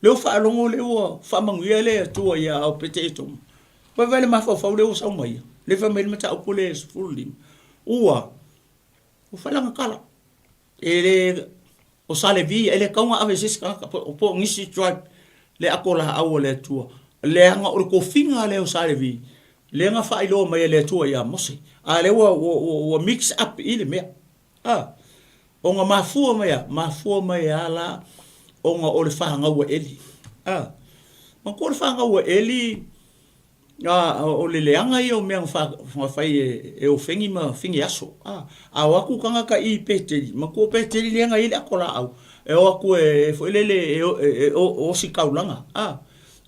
Lea ua faalogo lea ua faamanuia le Atua ia Opete-Etomu. Vaivai le mafaufau lea ua sau mai ia, lea fai mai le mataupu lea e 15, ua, ua fai lana tala, e le, o sa Levi, e le tatau ona ave i se isi tagata, po, po o nisi tribe, le ato laau a le Atua, leaga o le tofiga lea o sa Levi, lea na faailoa mai e le Atua ia Mose, a lea ua, ua, ua, ua mix up i le mea. A, ona mafua mai a, mafua mai a la ona o le fanau a Eli. A, manatua le fanau a Eli, a, o le leaga ia o mea na, fa, na fai e, e Ofeni ma Fineaso. A, a o atu tagata i Peteli, manatua o Peteli lea na i ai le ato laau, e o atu e, foi lele, e, e, e, e ositaulaga. A,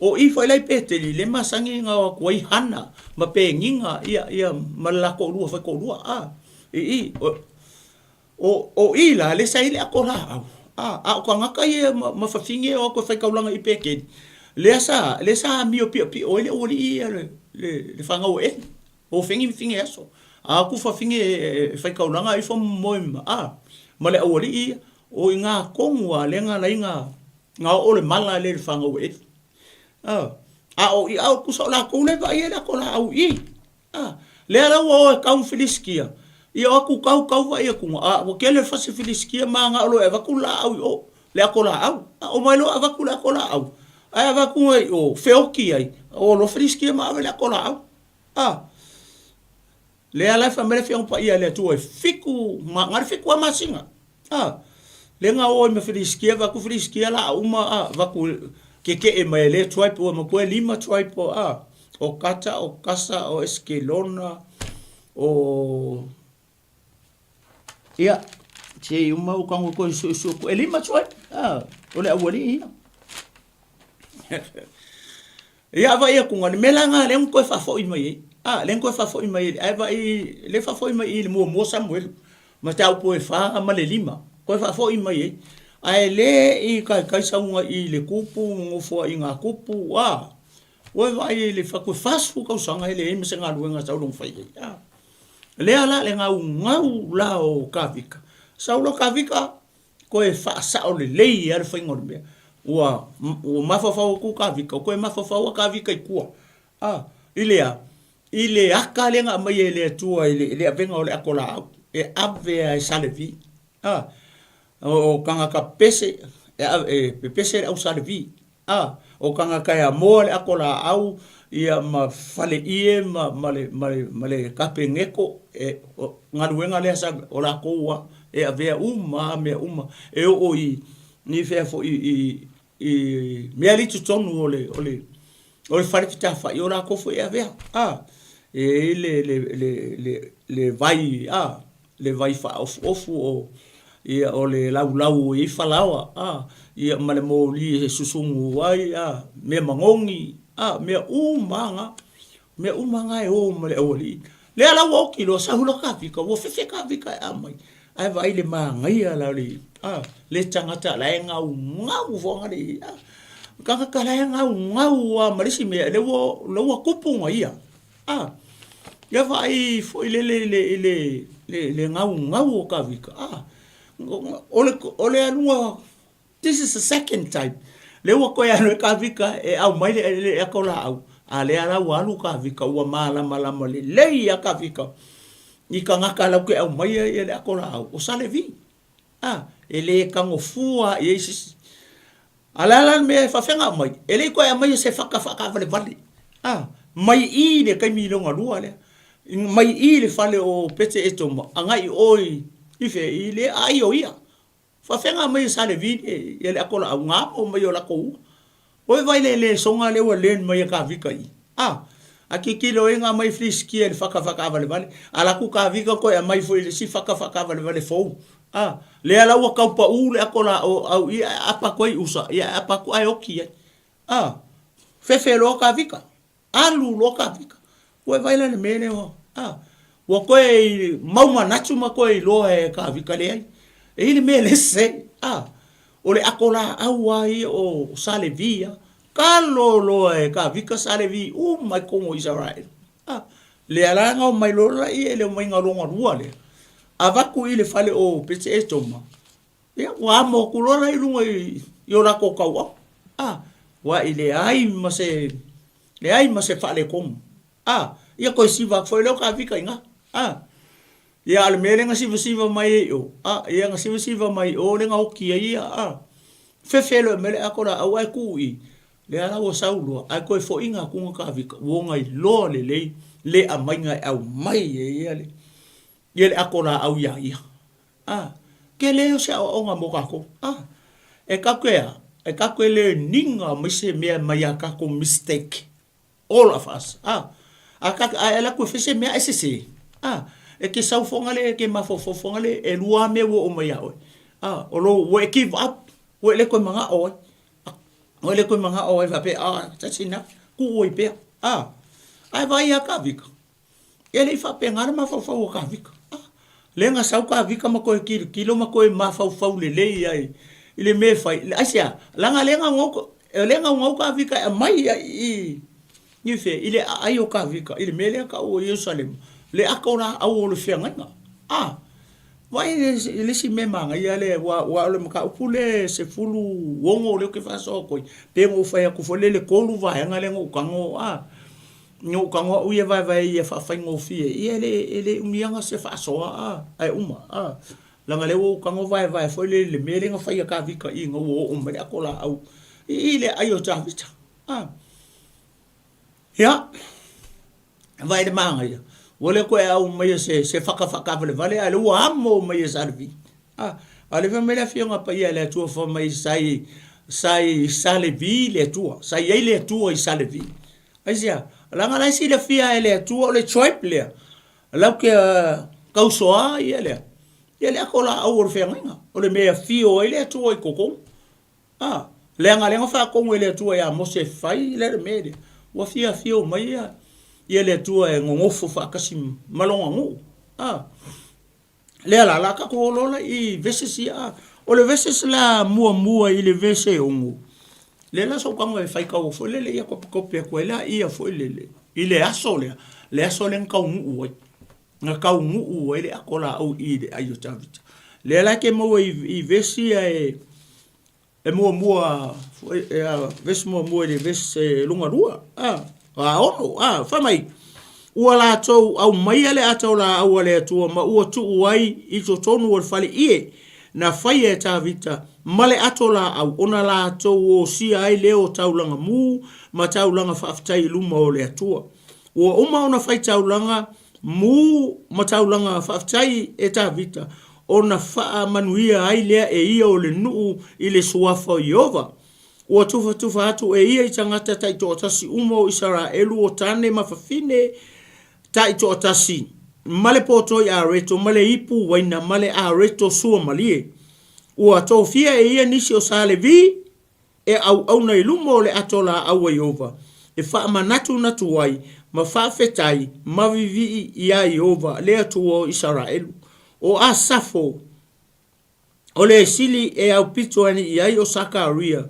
o i foi la i Peteli, le masani na o atu ai Hana ma Penina, ia, ia, ma le la toalua faitoalua. A, I i, o, o, o i la, lea sa i ai le ato laau, a, a o tagata ia ma, ma fafine e o atu e faitaulaga i Peteli, lea sa, lea sa amio piopio ai le aualii ia le, le, le fanau a Eli, o Hofeni ma Fineaso. A o atu fafine e, e, e faitaulaga ifo ma moe ma, a, ma le aualii ia, o i ina tonu lava lea na ala ai na, na oo le mala lea i le fanau a Eli. A, a o i, a o tusa o latou lea e vaaia le ato laau i i. A, lea la ua o e kau ma Filisitia, ia o atu kau, kau vaai atu, a ua tele le fasi Filisitia ma agao loa e avatu le laau i o, le ato laau. A omai loa avatu le ato laau, ae avatu ai i o, feoti ai, o loa Filisitia ma ave le ato laau. A, lea la e fai mai le Afioga Paia a le Atua e fitu, ma, na o le fitu lava masina. A, lea na o ai ma Filisitia, vaai atu Filisitia la uma, a, avatu kekeʻe mai e lea tribe, ua matua e lima tribe, a, o Kata, o Kasa, o Esikelona, o, ia, se i uma ou tago toe suesue atu, e lima tribe, a, o le aualii ia. Ia vaai atu, le mea la lena lea na toe faafoi mai ai, a, lea na toe faafoi mai ai, ae vaai, lea e faafoi mai i i le muamua Samuelu, mataupu e fa ma le lima, toe faafoi mai ai. Ae le i taitai sauga i le tupu, nofoaiga a tupu, a, ua e vaai i le fatu e 40 tausaga e leai ma se galuega a Saulo na fai ai, a. Lea la le gaugau la o Kavika. Saulo Kavika, Toe faasao lelei lava le faiga o le mea. Ua, ua mafaufau atu Kavika, ua toe mafaufau lava Kavika i tua. A, i le a? I le aka lea na aumai e le Atua i le, i le avega o le ato laau, e ave lava e Salevi. A, o, o tagata pese, e ave, e pepese le au Salevi. A, o tagata e amoa le ato laau, ia ma faleie ma, ma le, ma le, ma le kapeneko, e, o galuega lea sa, o lakou a, e avea uma a mea uma, e oo i, i fea foi i, i mea le i totonu o le, o le, o le fale fetāfa'i, o lakou foi e avea, a, e i ai le, le, le, le, le vai, a, le vai faaofuofu o, ia, o le laulau e i ai falaoa, a, ia, ma le moli e susunu ai, a, mea magogi, a, mea uma lava na, mea uma lava na e o ma le aualii. Lea la ua oti loa, sau loa Kavika, ua fefe Kavika e aumai. Ae vaai le manaia la o le, a, le tagata la e gaugau foaga le, a, tagata la e gaugau lava ma le isi mea, lea ua, lea ua tupu na ia, a. Ia vaai foi lele i le, i le, le, le gaugau o Tavita, a. O le, o le aluga, this is the second time, lea ua toe alu ai Tavita e aumai le, le ato laau, a lea la ua alu Tavita ua malamalama lelei lava Tavita i tagata latou te aumaia le ato laau, o Salevi, a, e le tago fua lava i ai se isi. A o le a la le mea e faafefea ona aumai? E le i toe aumaia se fata faataavalevale, a, mai i i le taimi lona lua lea, mai i i le fale o Pete-Etoma agai i o i fea, i le aai o ia. Faafefea ona aumai e Salevi ia le ato laau, na amo mai o latou ua. Oi vai le lesoga lea ua learn mai e Kavika i i. A! A tilotilo ai na aumai Filisitia i le fata faataavalevale, a alu atu Kavika toe aumai foi i le isi fata faataavalevale fou. A! Lea la ua tau pau le ato laau i ae aapa atu ai i usa, ia ae aapa atu ae oti ai. A! Fefe loa Kavika. Alu loa Kavika. Ua e vaai la i le mea lea ua, a, ua toe mau manatu ma toe iloa e Kavika, leai, e i ai le mea e le sese, a, o le ato laau lava ia o Sa Levi a, kalo loa e Kavika Sa Levi uma i totonu o Isaraelu. A, lea la na omai loa laia i le omaiga lona lua lea, avatu i le fale o Pete-Etoma, Ia, ua amo atu loa la i luga i o latou tauau, a, ua i leai ma se, leai ma se faaletonu, a, ia toe siva atu foi lea o Kavika i ina, a. Ia, a o le mea lea na sivasiva mai ai i o, a, ia na sivasiva mai i o lea na oti ai ia, a, fefe loa e aumai le ato laau ae tuu i i, lea la ua sau loa, ae toe foiga atu na Kavika, ua ona iloa lelei le aumaiga e aumai ai ia le, ia le ato laau iā ia. A, tele o se aoaoga mo kākou. A, e tatou te a, e tatou te learning-a mai se mea mai a tatou mistake, all of us. A, a tatou, a e alu atu e fai se mea ae sese, a, e te sau foaga lea, e te mafaufau foaga lea, e lua lava mea ua oo mai ia oe. A, o lou, ua e give up, ua e le toe manao ai. Ua e le toe manao ai faapea, ah, that's enough, tuu ai pea. A, ae vaai ia Kavika, E le i faapena le mafaufau o Kavika. Lea na sau Kavika ma toe tilotilo ma toe mafaufau lelei ai i le mea e fai. Aisea? Leaga lea na naunau, lea na naunau Kavika e aumai ai i i fea? I le aai o Kavika i le mea lea e tau o Ierusalema, le ato laau o le feagaiga. A! Vaai i le isi mea manaia lea, aua o le mataupu lea e 16 lea ou te faasoa atu ai, pei ona ou fai atu foi lea i le tolu vaega lea na ou tago, a. Na ou tago au ia vaevae ia faafaigofie, ia e le umi lava se faasoa a, ae uma a. Leaga o lea ua ou tago vaevae foi lele i le mea lea na fai e Tavita ina ua oo mai le ato laau i le aai o Tavita a. Ia, vaai i le manaia, ua le toe aumaia se fata faataavalevale a o lea ua amo mai e Sa Levi. A, a o lea fai mai le Afioga Paia a le Atua fai mai sa i, sa i Sa Levi le Atua, sa i ai le Atua i Sa Levi. Aisea? Leaga la e silafia e le Atua o le tribe lea, latou te tausoa ia lea, ia le ato laau o le feagaiga, o le mea e afio ai le Atua i totonu. A, leaga lea na faatonu e le Atua ia Mose e fai le mea lea, ua fia afio mai ia, ia le Atua e nonofo faatasi ma lona nuu. A, lea la, la tatou o loa la i verses ia, a. O le verses la muamua i le verse 6, lea la sa ou tago e faitau foi lele ia topetope atu ai laia foi lele i le aso lea, le aso lea na taunuu ai, na taunuu ai le ato laau i le ai o Tavita. Lea la e te maua i verse ia e E muamua foi, e a, vesi muamua i le vesi lona lua, a, a ono, a, fai mai, Ua latou aumaia le ata o laau a le Atua ma ua tuu ai i totonu o le fale ie na faia e Tavita ma le ato laau, ona latou osia ai lea o taulaga mu ma taulaga faafetai i luma o le Atua. Ua uma ona fai taulaga mu ma taulaga faafetai e Tavita, ona faamanuia ai lea e ia o le nuu i le suafa o Ieova. Ua tufatufa atu e ia i tagata taitoatasi uma o Isaraelu o tane ma fafine taitoatasi, ma le potoi areto, ma le ipu uaina, ma le areto suamalie. Ua tofia e ia nisi o sa Levi, e auauna i luma o le ato laau a Ieova, e faamanatunatu ai ma faafetai ma vivii iā Ieova le Atua o Isaraelu. O Asafo, o le sili e aupito ane i ai o Sakaria,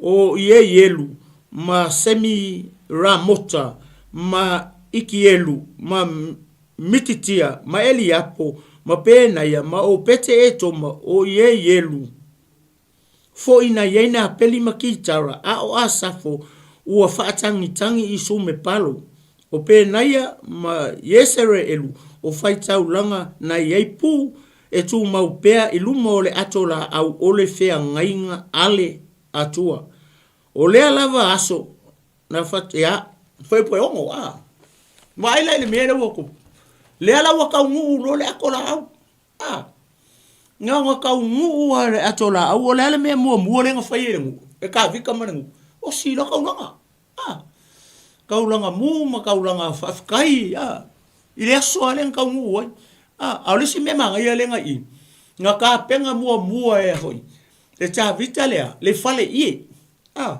o Ieielu, ma Semiramota, ma Ikielu, ma Mititia, ma Eliapo, ma Penaia, ma o Pete-Etoma, o Ieielu foi na i ai nā peli ma kitara, a o Asafo ua faatagitagi i sumepalo. O Penaia ma Iesereelu o faitaulaga na i ai pū e tumau pea i luma o le ato laau o le feagaiga a le Atua. O lea lava aso na fat, ia, fuaipue 6, a. Vaai la i le mea lea ua tupu. Lea la ua taunuu loa le ato laau. A, na ona taunuu lava i le ato laau, o le a le mea muamua lea na fai e le nuu, e Tavita ma le nuu? Osi loa taulaga. A, taulaga mu ma taulaga faafetai, a, i le aso lava lea na taunuu ai. A, a o le isi mea manaia lea na i, na tapena muamua e foi e Tavita lea le fale ie. A,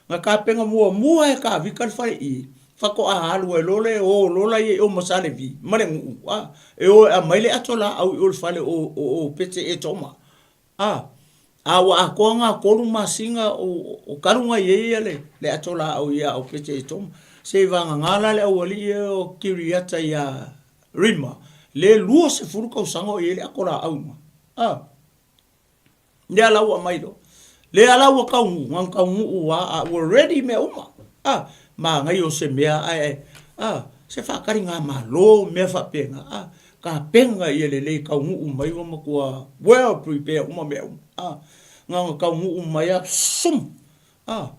na tapena muamua e Tavita le fale ie, faatoa alu ai loa le o loa laia i o ma Salevi ma le nuu, a, e o e aumai le ato laau i o i le fale o o Pete-Etoma. A, a ua atoa na 3 masina o talu na i ai le, le ato laau ia o Pete-Etoma. Se i vagana la le aualii ia o Kiriata ia Rima, le 20 tausaga o i ai le ato laau i ina. A. Lea la ua aumai loa. Lea la ua taunuu, na ona taunuu lava a ua ready mea uma. A, manaia o se mea ae, a, se faataligamalo mea faapena, a, tapena ia lelei taunuu mai ua matua well prepare uma mea uma. A, na ona taunuu mai lava, sum, a,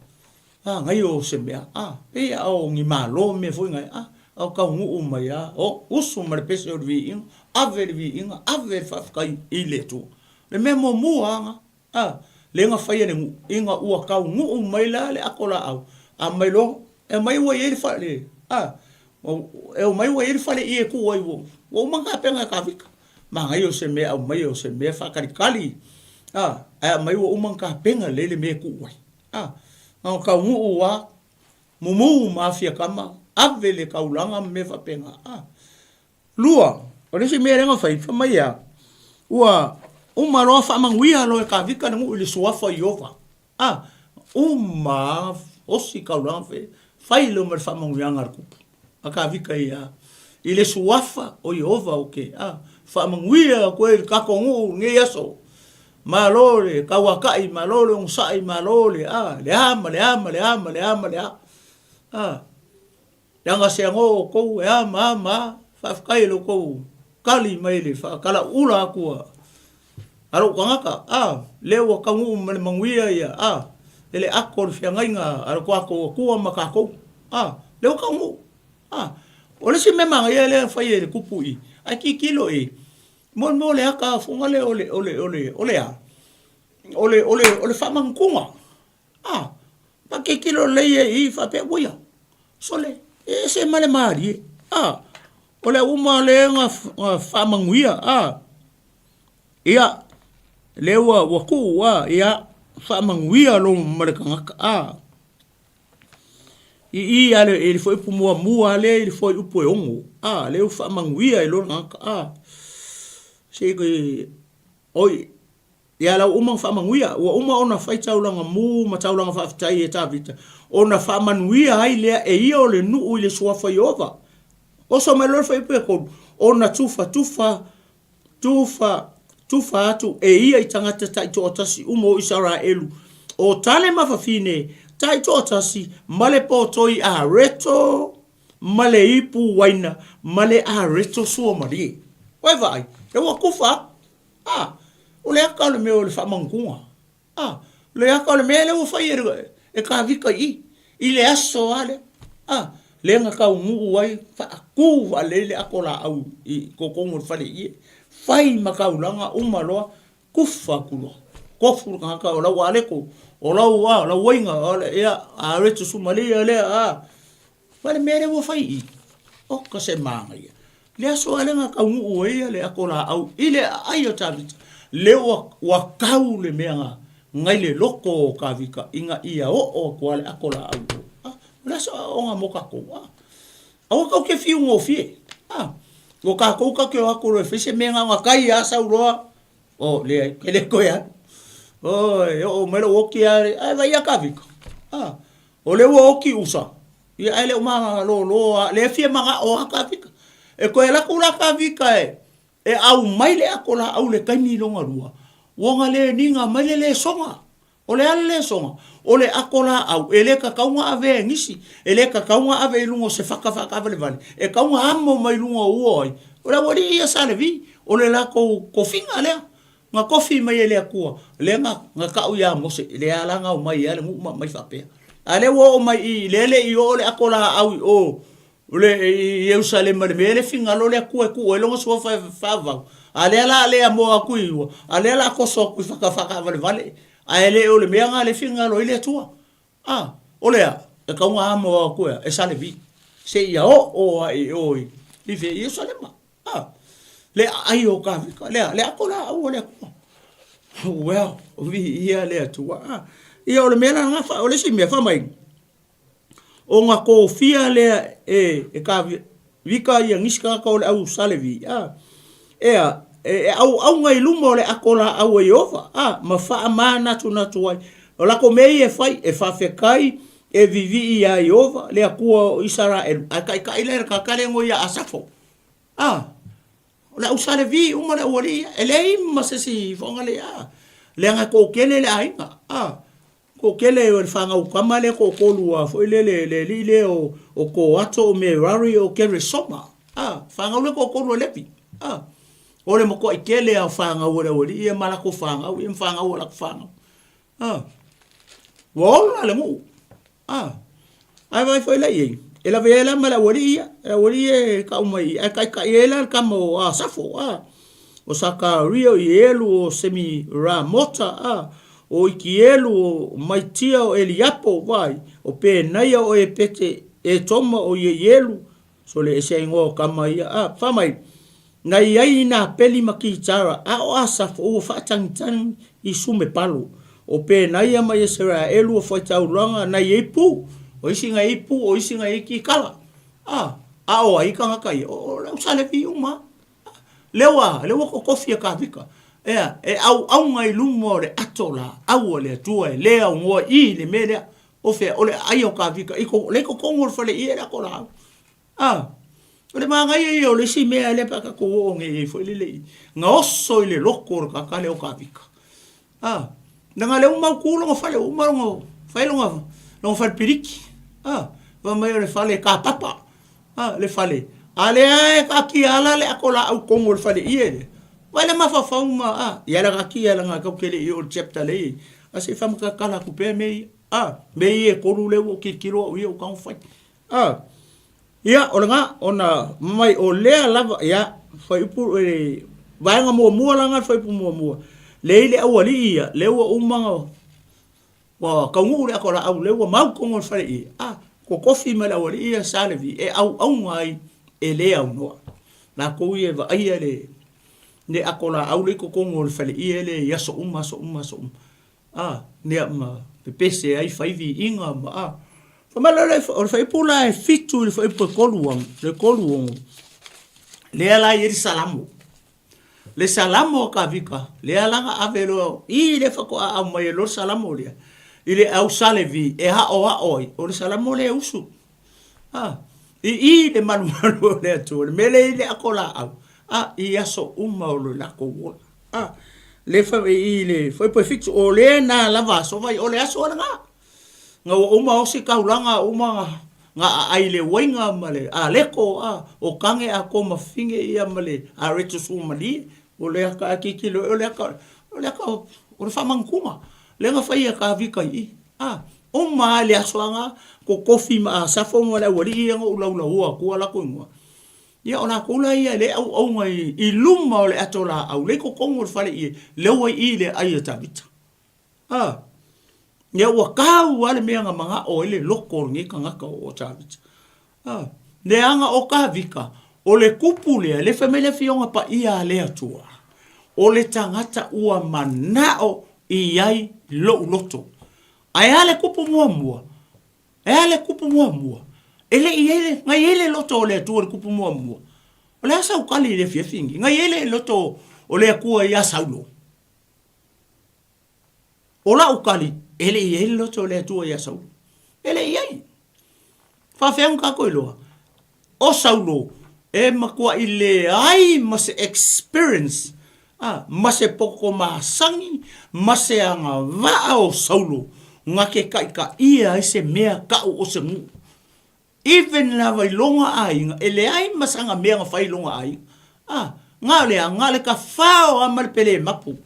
manaia o se mea, a, pei lava o ni malo mea foi na, a, a taunuu mai lava, o, usu ma le pese o le viiga, ave le viiga, ave le faafetai i le Atua. Le mea muamua lava a lea na fai e le nuu, ina ua taunuu mai la le ato laau, aumai loa, e aumai ua i ai le fale, a, e omai ua i ai le fale ie e tuu ai, ua uma ona tapena e Tavita. Manaia o se mea aumai o se mea faatalitali, a, ae aumai ua uma ona tapena lelei le mea e tuu ai. A, na ona taunuu lava, mumu ma afia tama, ave le taulaga ma mea faapena, a. 2, o le isi mea lea na fai, fai mai a, ua uma loa faamanuia loa e Tavita le nuu i le suafa o Ieova. A, uma osi taulaga fai, fai loa ma le faamanuiaga a le tupu a Tavita ia, i le suafa o Ieova ou te, a, faamanuia atu ai i le tatou nuu i lenei aso. Malo le tauatai, malo le onosai, malo le, a, le a ma le a ma le a ma le a ma le a. A, Leaga se ago outou e a ma a ma a, faafetai i lo outou tali mai i le faatalauula atu a lou tagata, a, lea ua taunuu ma le manuia ia, a, e le ato o le feagaiga a lo tatou Atua ma tatou, a, lea ua taunuu, a. O le isi mea manaia lea e fai e le tupu i, ae tilotilo i, mo le mea o le ata fogale o le, o le, o le, o le a? O le, o le, o le faamanutuga. A, ma tilotilo lelei ai i faapea, uia, sole, e ese ma le malie. A, o le uma lea na, na faamanuia, a, ia, lea ua, ua tuu, a, ia, faamanuia lo ma le tagata, a. I i a le, i le fuaiupu muamua lea i le fuaiupu e 6, a, lea ua faamanuia i lo le tagata, a. Se i, oi, Ia la ua uma ona faamanuia, ua uma ona fai taulaga mu ma taulaga faafetai e Tavita, ona faamanuia ai lea e ia o le nuu i le suafa Ieova. Oso mai loa le fuaiupu e 3, ona tufatufa, tufa, tufa atu e ia i tagata taitoatasi uma o Isaraelu, o tane ma fafine, taitoatasi, ma le potoi areto, ma le ipu uaina, ma le areto suamalie. Ua e vaai, lea ua tufa atu. A, o le aka o le mea o le faamanutuga. A, o le aka o le mea lea ua fai e, e Tavita i i, i le aso lava lea. A, lea na taunuu ai, faatu faalelei le ato laau i totonu o le faleie, fai ma taulaga uma loa, tufa atu loa. Tofu le tagata o lau aleto, o lau, a, lau aiga, o le, ia, aleto sumalia lea, a. Ma le mea lea ua fai i i, oka se manaia. Le aso lava lea na taunuu ai le ato laau i le aai o Tavita, lea ua, ua tau le mea na, nai le loto o Tavita ina ia oo atu lava le ato laau i o. Ah, o le aso aoaoga mo tatou. Ah, aua tou te fiu gofie. Ah, Ua kākou ka ke o aku loa e fai se mea gaogakai a sau loa, oh, leai, ke le koe alu. Oi, oo mai lou oki a, ae vaai ia Kavika. Ah, o lea ua oki usa, ia ae le o malōlō a, lea e fia maga'o a Kavika. E koe alu aku la Kavika e, e ʻau mai le ako laʻau le kaimi longa lua, ua ga le niga mai le lesoga. O le a le lesoga? O le ako laʻau, e le kakau ga avea e nisi, e le kakau ga ave i luga o se faka faakaavalevale, e kau ga amo mai luga o ua o ai? O le aualii ia sa Levi, o le lakou kofiga lea, ga kofi mai e le Akua, lea ga, ga kaʻu iā Mose, lea la ga omai ai le nuu ma aumai faapea. A lea ua oo mai i i, lea e le i oo le ako laʻau i o, O le i Ierusalema i le mea le finagalo o le Atua e tuu ai lona suafa e faavavau, a lea la le amoa atu i ua, a lea la toso atu i fata faakaavalevale, ae le o le mea na le finagalo ai le Atua. A, o le a? E tatau ona amoa atu e a? E Salevi, seia oo lava i o i Ierusalema. A, le aai o Kavika, le a? Le ato laau a le Atua. Well, viia le Atua. A, ia o le mea la lena, o le isi mea, fai mai, Ona tofia lea e Kavika ia nisi tagata o le au Salevi, a, ea, e auauna i luma o le ato laau a Ieova, a, ma faamanatunatu ai. O latou mea ia e fai, e faafetai, e vivii iā Ieova, le Atua o Isaraelu, ae taitai la e le tagata lea e igoa ia Asafo. A, o le au Salevi uma le aualii ia, e leai ma se isi foagalei, a, leaga e toatele le aiga, a. Toatele o le fanau tama lea toatolu a foi lele le alii lea o o Koato o Merari o Keresoma a fanau lea toatolu a Lepi a o le matuai tele a o fanau a le aualii ia ma latou fanau ia ma fanau a latou fanau a ua ola le nuu a ae vaai foi la i ai e lavea ai la ma le aualii ia le aualii ia e tau mai i ae taitai ai la le tama o Asafo a o Sakaria o Ielu o Semiramota a o Ikielu, o Maitia, o Eliapo, vai, o Penaia, o Epete, Etoma, o Ieielu, sole ese igoa o tama ia, a, fai mai, na i ai i nā peli ma kitara, a o Asafo ua faatagitagi i sumepalo, o Penaia ma Iseraelu ua faitaulaga, na i ai pū, o isi na i ai pū, o isi na i ai kitara, a, a o ai tagata ia? O le au Salevi uma. Lea ua, lea ua totofi e Kavika, ea, e auauna i luma o le ato laau a le Atua e le aunoa i le mea lea. O fea? O le aai o Kavika, i ko, le totonu o le fale ie le ato laau. A, o le manaia ia o le isi mea lea pe a tatou oo nei i ai foi lele i, na oso i le loto o le tagata lea o Kavika. A, leaga lea ua mautu lona fale, ua uma lona fai lona, lona fale piliki. A, fai mai o le fale kapapa. A, le fale. A lea e taatia lava la le ato laau i totonu o le faleie lea. Vaai le mafaufau ma, a, ia le taatia leaga tatou te le i oo i le chapter lea e i ai. A se i faamatalatala atu pea mea ia. A, mea ia e tolu lea ua ou tilotilo au ia ua taumafai. A, ia, o lena, ona mai o lea lava, ia, fuaiupu, e, vaega muamua la lena le fuaiupu muamua, lea i le aualii ia, lea ua uma ona, ua taunuu le ato laau, lea ua mau tonu o le fale i, a, totofi mai le aualii ia sa Levi, e auauna ai e le aunoa. Latou ia e vaaia le, le ato laau lea i totonu o le faleie lea i aso uma, aso uma, aso uma. A, mea ma pepese ai fai viiga ma a. Fai mai lea o le fuaiupu la e 7 i le fuaiupu e 3 le 36, lea la e i ai le Salamo. Le Salamo a Kavika, lea la na ave loa i lea faatoa aumai ai loa le Salamo lea i le au sa Levi e aoao ai, o le Salamo lea e usu. A, i i le malumalu o le Atua, le mea lea i le ato laau, a, i aso uma o le latou ola. A, le fa, i le fuaiupu e 7, o lena lava aso, vai, o le aso lena. Na ua uma osi taulaga, uma na aai le uaiga ma le aleko, a, o kage atoa ma fafine ia ma le areto suamalie, o le aka a tilotilo o le aka, o le aka o le faamanutuga, lea na fai e Kavika i i. A, uma lava le aso lava na, totofi ma Asafo ma le aualii ia na ou laulaua atua latou igoa. Ia, o latou la ia e le auauna i luma o le ato laau, lea i totonu o le faleie, lea ua i i le aai a Tavita. A, ia ua tau lava le mea na manao ai le loto o lenei tagata o Tavita. A, leaga o Tavita, o le tupu lea, lea fai mai le Afioga Paia a le Atua, o le tagata ua manao i ai lou loto. Ae a le tupu muamua? E a le kupu muamua? E le i ai le, na i ai le loto o le Atua i le kupu muamua. O le a sau kali i le afiafi lenei? Na i ai le loto o le Atua ia Saulo. O lau kali, e le i ai le loto o le Atua ia Saulo. E le i ai. Faafefea ona tatou iloa? O Saulo, e matuai leai ma se experience, a, ma se poto masani, ma se agavaa o Saulo na te taitaia ai se mea tau o se nuu. Even lava i lona aiga, e leai ma sana mea na fai i lona aiga. A, na o le a? Na o le tafao lava ma le pele mapu,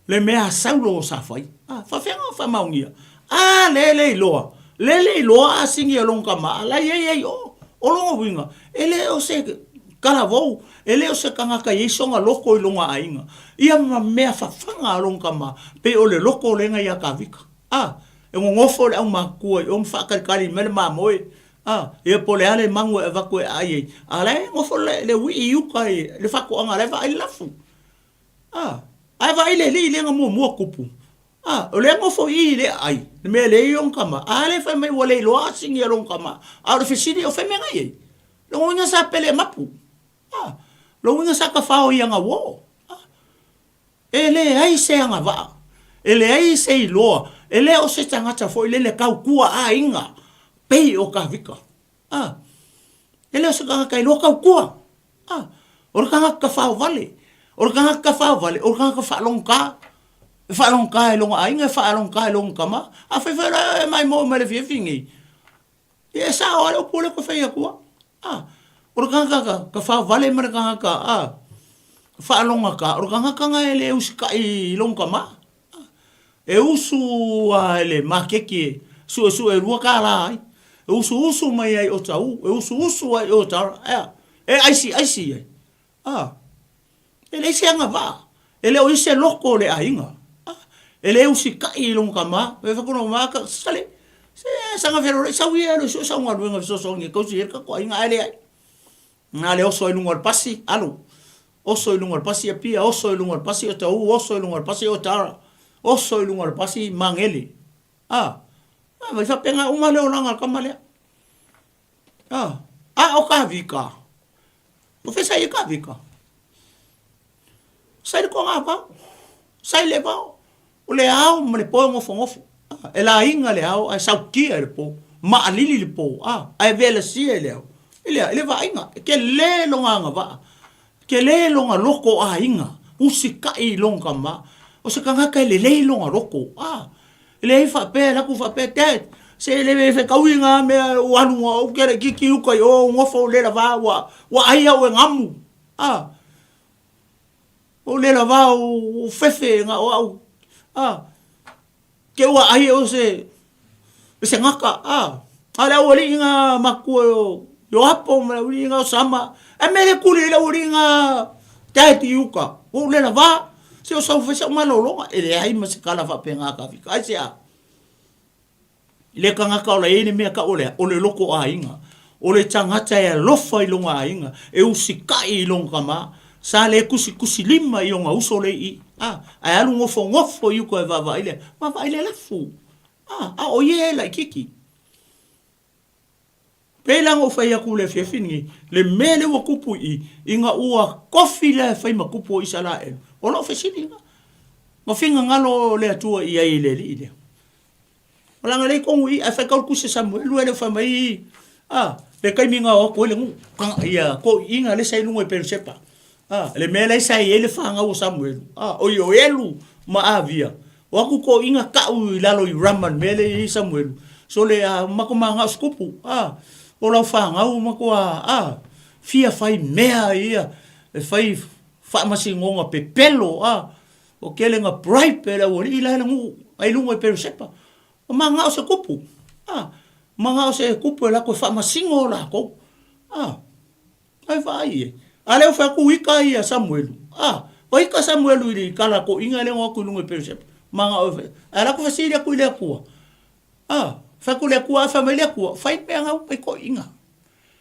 le mea a Saulo sa fai. A, faafefea ona faamaonia? A, lea le iloa, lea le iloa a sini e lona tama, a la e i ai ai i o. O lona uiga, e le o se talavou, e le o se tagata e i ai sona loto i lona aiga, ia ma mea fafaga a lona tama, pei o le loto lea na ia Tavita. A, e nonofo le aumatutua i o ma faatalitali mai le mamoe, a, ia po o le a le manu e avatu e aai ai, a la e nofo le, le uii i uka i le faatoaga la e vaai le lafu. A, ae vaai le alii lea na muamua tupu. A, o lea e nofo i i i le aai, le mea lea e i ai ona tama, a lea e fai mai ua le iloa asini a lona tama. A o le fesili, o fea mea na i ai? Lona uiga sa pele mapu. A, lona uiga sa tafao i ana uo. A, E leai se agavaa, e leai se iloa, e le o se tagata foi lele tautua aiga pei o Tavita. A, e le o se tagata iloa tautua. A, o le tagata tafaovale, o le tagata tafaovale, o le tagata faalogogata, e faalogogata i lona aiga, e faalogogata i lona tama. Afai foi la e maimoa mai le afiafi lenei, Ia e sao lava le upu lea ou te fai atu au. A, o le tagata tafaovale ma le tagata a, faalogogata, o le tagata lena e le usitai i lona tama. E usu lava i le maketi e suesue $2 ai. E usuusu mai ai i Otahuhu, e usuusu ai i Otara, e a? E aisiaisi ai. A, e leai se agavaa, e le o i ai se loto o le aiga. A, e le usitai i lona tama, e fai atu lona tama, ka, sale, se saga felorai, sau ia e alu e sue sau galuega fesoasoani e tausi ai le tatou aiga, ae leai. Na le oso ai luga o le pasi, alu. Oso i luga o le pasi Apia, oso i luga o le pasi Otahuhu, oso i luga o le pasi Otara, oso i luga o le pasi Magele. A, a, vai faapena uma le olaga o le tama lea. A, a o Kavika, o fea sa i ai Kavika? Sa i le togavao, sa i le vao, o le ao ma le po e nofonofo. A, e laina le ao ae sautia i le po, maalili le po, a, ae velasia i le ao. I le a? I le vaaiga, e tele lona agavaa, tele lona loto aiga, usitai i lona tama. O se tagata e lelei lona loto, a, E leai faapea, e latou faapea, Dad, se le fetaui na mea ua alu ou te laitiiti i uka i o, nofo le lava, ua, ua ai au e gamu. A, o le lava o fefe na o au, a, te ua ai o se, se gata, a, a le aualii na matua o Ioapo ma le aualii na o Sama, e mea le kuli i le aualii na Dad i uka, ua ou le lava, se o sau fai sau malologa, e leai ma se kala faapena a Kavika. Aisea? I le tagata o la e i ai le mea tau o le a? O le loko aiga. O le tagata e alofa i lona aiga, e usikai i lona tama, sa le tusitusilima i ona uso le i i, a, ae alu nofonofo i uka e vaavaai le, vaavaai le lafu. A, a o ia e laitiiti. Pei la ona ou fai atu i le afiafi lenei, le mea lea ua tupu i i, ina ua tofi lea e fai ma tupu o Isaraelu, o lau fesili lena, na finagalo le Atua i ai i le alii lea? O leaga lea i tonu i i, ae faitau le tusi a Samuelu e le o fai mai, a, le taimi na o atu ai le nuu, ia toeaiina lea sa i luga i Peresepa, a, le mea la sa i ai le fanau o Samuelu, a, o Ioelu ma Avia, o atu toeaiina tau i lalo i Rama i le mea lea e i ai Samuelu, sole a matou manao se tupu, a, o lau fanau matua, a, fia fai mea ia e fai faamasinoga pepelo, a, o kele na bribe e le aualii la e le nuu ai luga i Peresepa. O manao se tupu, a, manao se tupu e latou e faamasino latou, a. Ai vaai e. A lea ua fai atu ika ia Samuelu. A, ua ika Samuelu i le kala toʻiga lea ua atu i luga i Peresepa. Manao e fai. Ae la ku fesili atu i le Atua. A, fai atu le Atua, a fai mai le Atua, fai mea gau mai toʻiga.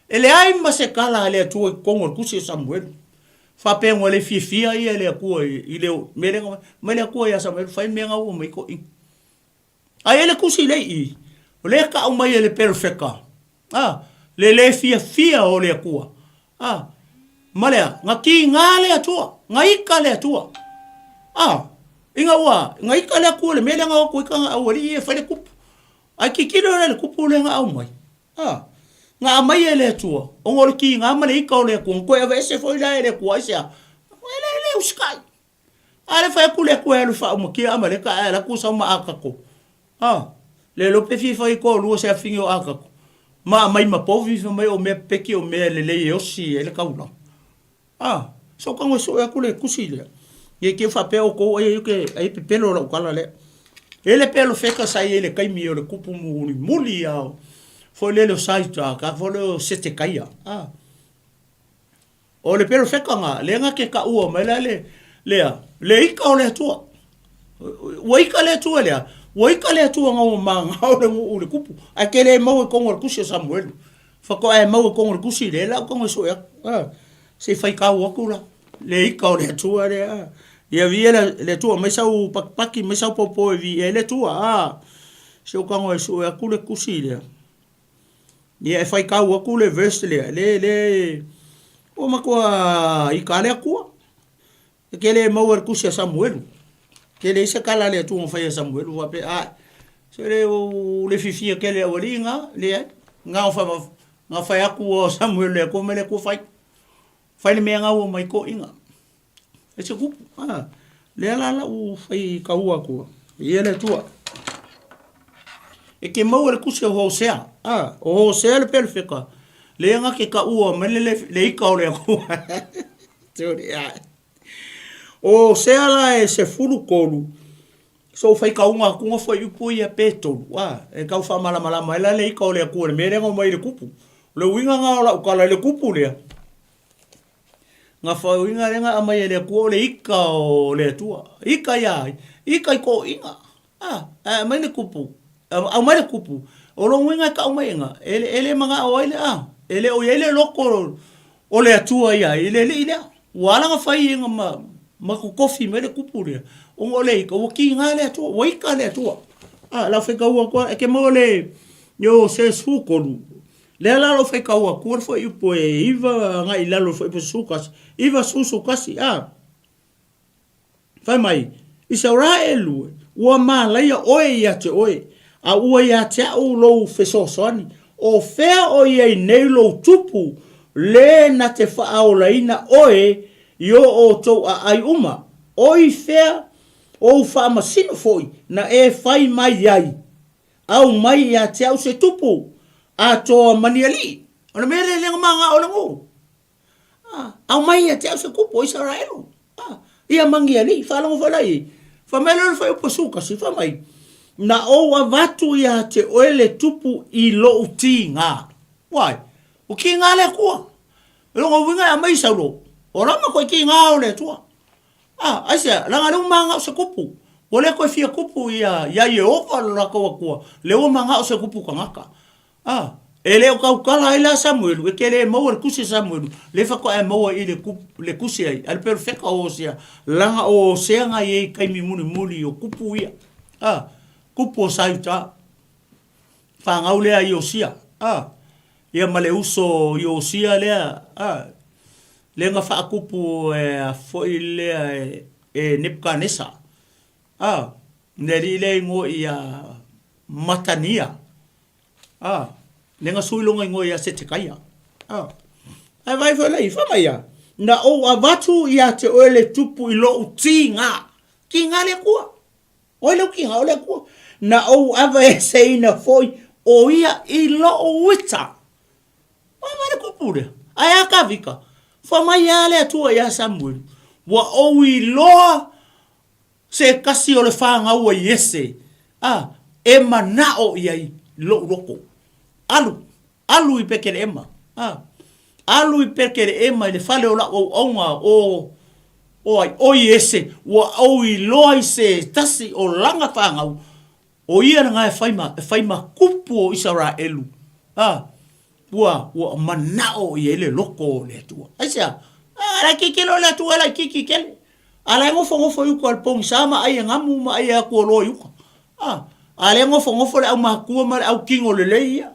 E leai ma se kala a le Atua i totonu o le tusi o Samuelu. Faapea ua le fiafia ia le Atua i le mea lea mai le Atua ia Samuelu, fai mea gau mai toʻiga. Ae i ai le tusi lea i i, o lea e tau mai e le perofeta, a, le le fiafia o le Atua, a, Ma le a? Nga kiga le Atua, nga ika le Atua. A, inga ua, nga ika le Atua le mea lea nga o atu ai ka nga aualii ia e fai le kupu. Ae tilotilo la i le kupu lea nga aumai. A, nga aumai e le Atua, ona o le kiga ma le ika o le Atua, nga toe aveese foi la e le Atua, aisea? E le, le usikai. A le fai atu le Atua e alu e faaumatia Amaleka ae alu atu sau ma Akato. A, le iloa pe fia fai toalua se afine o Akato, ma aumai ma povi fai mai o mea pepeki o mea lelei e osi ai le taulaga. A, so tago e sue atu le tusi lea. Ne i te i faapea outou ai ai ai pepelo lau tala lea. E le pelofeta sa i ai i le taimi o le kupu mulimuli a foi lele o Saita, ka foi lele o Setekaia. A, o le pelofeta na, lea na te taua mai la le, lea, le ika o le Atua. Ua ika le Atua lea, ua ika le Atua na ua magao le nuu i le kupu, ae te le maua i totonu o le tusi o Samuelu. Faatoa e maua i totonu o le tusi lea, la ua tago e sue atu, a, se i faitau atu la, le ika o le Atua lea, a. Ia viia le Atua, aumai sau patipati, aumai sau popo e viia ai le Atua, a. Se ua tago e sue atu le tusi lea. Ia e faitau atu le verse lea, le, le, ua matua ika le Atua. E te le maua i le tusi a Samuelu. Te leai se tala a le Atua na fai ia Samuelu faapea, ae, se le ua le fiafia tele i aualii na, leai. Na o fa, na fai atu o Samuelu i le Atua ma le Atua fai. Fai le mea na ua mai toeaiina. E se kupu, a, lea la lau fai taua atu, ia le Atua. E te maua le tusi o Hosea, a, o Hosea le perofeta, lea na te taua mai le, le, le ika o le Atua. Sorry, a. O Hosea la e 13, so faitauga atu na fuaiupu ia pe tolu, a, e tau faamalamalama ai la le ika o le Atua i le mea lea na omai i le kupu. O le uiga na o lau tala i le kupu lea, Na faauiga lea na aumai e le Atua o le ika o le Atua. Ika ia ai? Ika i toeaiina. A, ae aumai le kupu, aumai le kupu, o lona uiga e tau mai ina, e, e le manao ai le, a, e le o i ai le loto o le Atua ia ai i le alii lea. Ua ala ona fai ina ma, ma totofi mai le kupu lea, ona o le ika, ua kiga le Atua, ua ika le Atua. A, lau faitau atu, e te maua le, i o se 13, Lea la lou faitau atu le fuaiupu e 9 agai i lalo o le fuaiupu 11, 9 11, a. Fai mai, Isaraelu e, ua malaia oe ia te oe, a ua ia te a'u lou fesoasoani. O fea o i ai nei lou tupu, le na te faaolaina oe i o outou aai uma? O i fea ou faamasino foi na e fai mai ai? Aumai ia te au se tupu, atoa ma ni alii. O le mea lea lea na magao le nuu. Ah, aumai ia te au se tupu o Isaraelu. Ah, ia ma ni alii, faalogo foi la i. Fai mai lea o le fuaiupu 11, fai mai, Na ou avatu ia te oe le tupu i lou tiga. Why? O tiga le Atua. O lona uiga e aumai i Saulo, o la matou tiga o le Atua. A, aisea, leaga lea ua manao se kupu. Ua le toe fia kupu ia, iā Ieova lo latou Atua, lea ua manao se kupu tagata. A, e le o tautala ai la Samuelu, e te le maua le tusi a Samuelu, lea faatoa e maua i le, le tusi ai, a le perofeta o Hosea, leaga o Hosea na i ai i taimi mulimuli o kupu ia. A, kupu o Saiuta, fanau lea a Iosia. A, ia ma le uso o Iosia lea, a, lea na faakupu e a foi lea e, e Nepukanesa, a, le alii lea e igoa ia Matania, a, lea na sui lona igoa ia Setekaia. A, ae vaai foi la i, fai mai ia, na ou avatu ia te oe le tupu i lou tiga, tiga le Atua. Oi lou tiga o le Atua, na ou aveeseina foi o ia i lou uita. Ua mai le kupu lea. Ae a Kavika? Fai mai a le Atua iā Samuelu, Ua ou iloa se tasi o le fanau a Iese, a, e manao i ai lou loto. Alu, alu i Petelehema, a, alu i Petelehema i le fale o lau auauna o, o ai, o Iese, ua ou iloa i se tasi o lana fanau, O ia lena e fai ma, e fai ma kupu o Isaraelu, a, ua, ua manao i ai le loko o le Atua. Aisea? A, laitiiti loa le Atua e laitiiti tele. A la e nofonofo i uka o le pogisa ma ai e gamu ma ai e atualoa i uka. A, a lea e nofonofo le aumatua ma le autino lelei ia.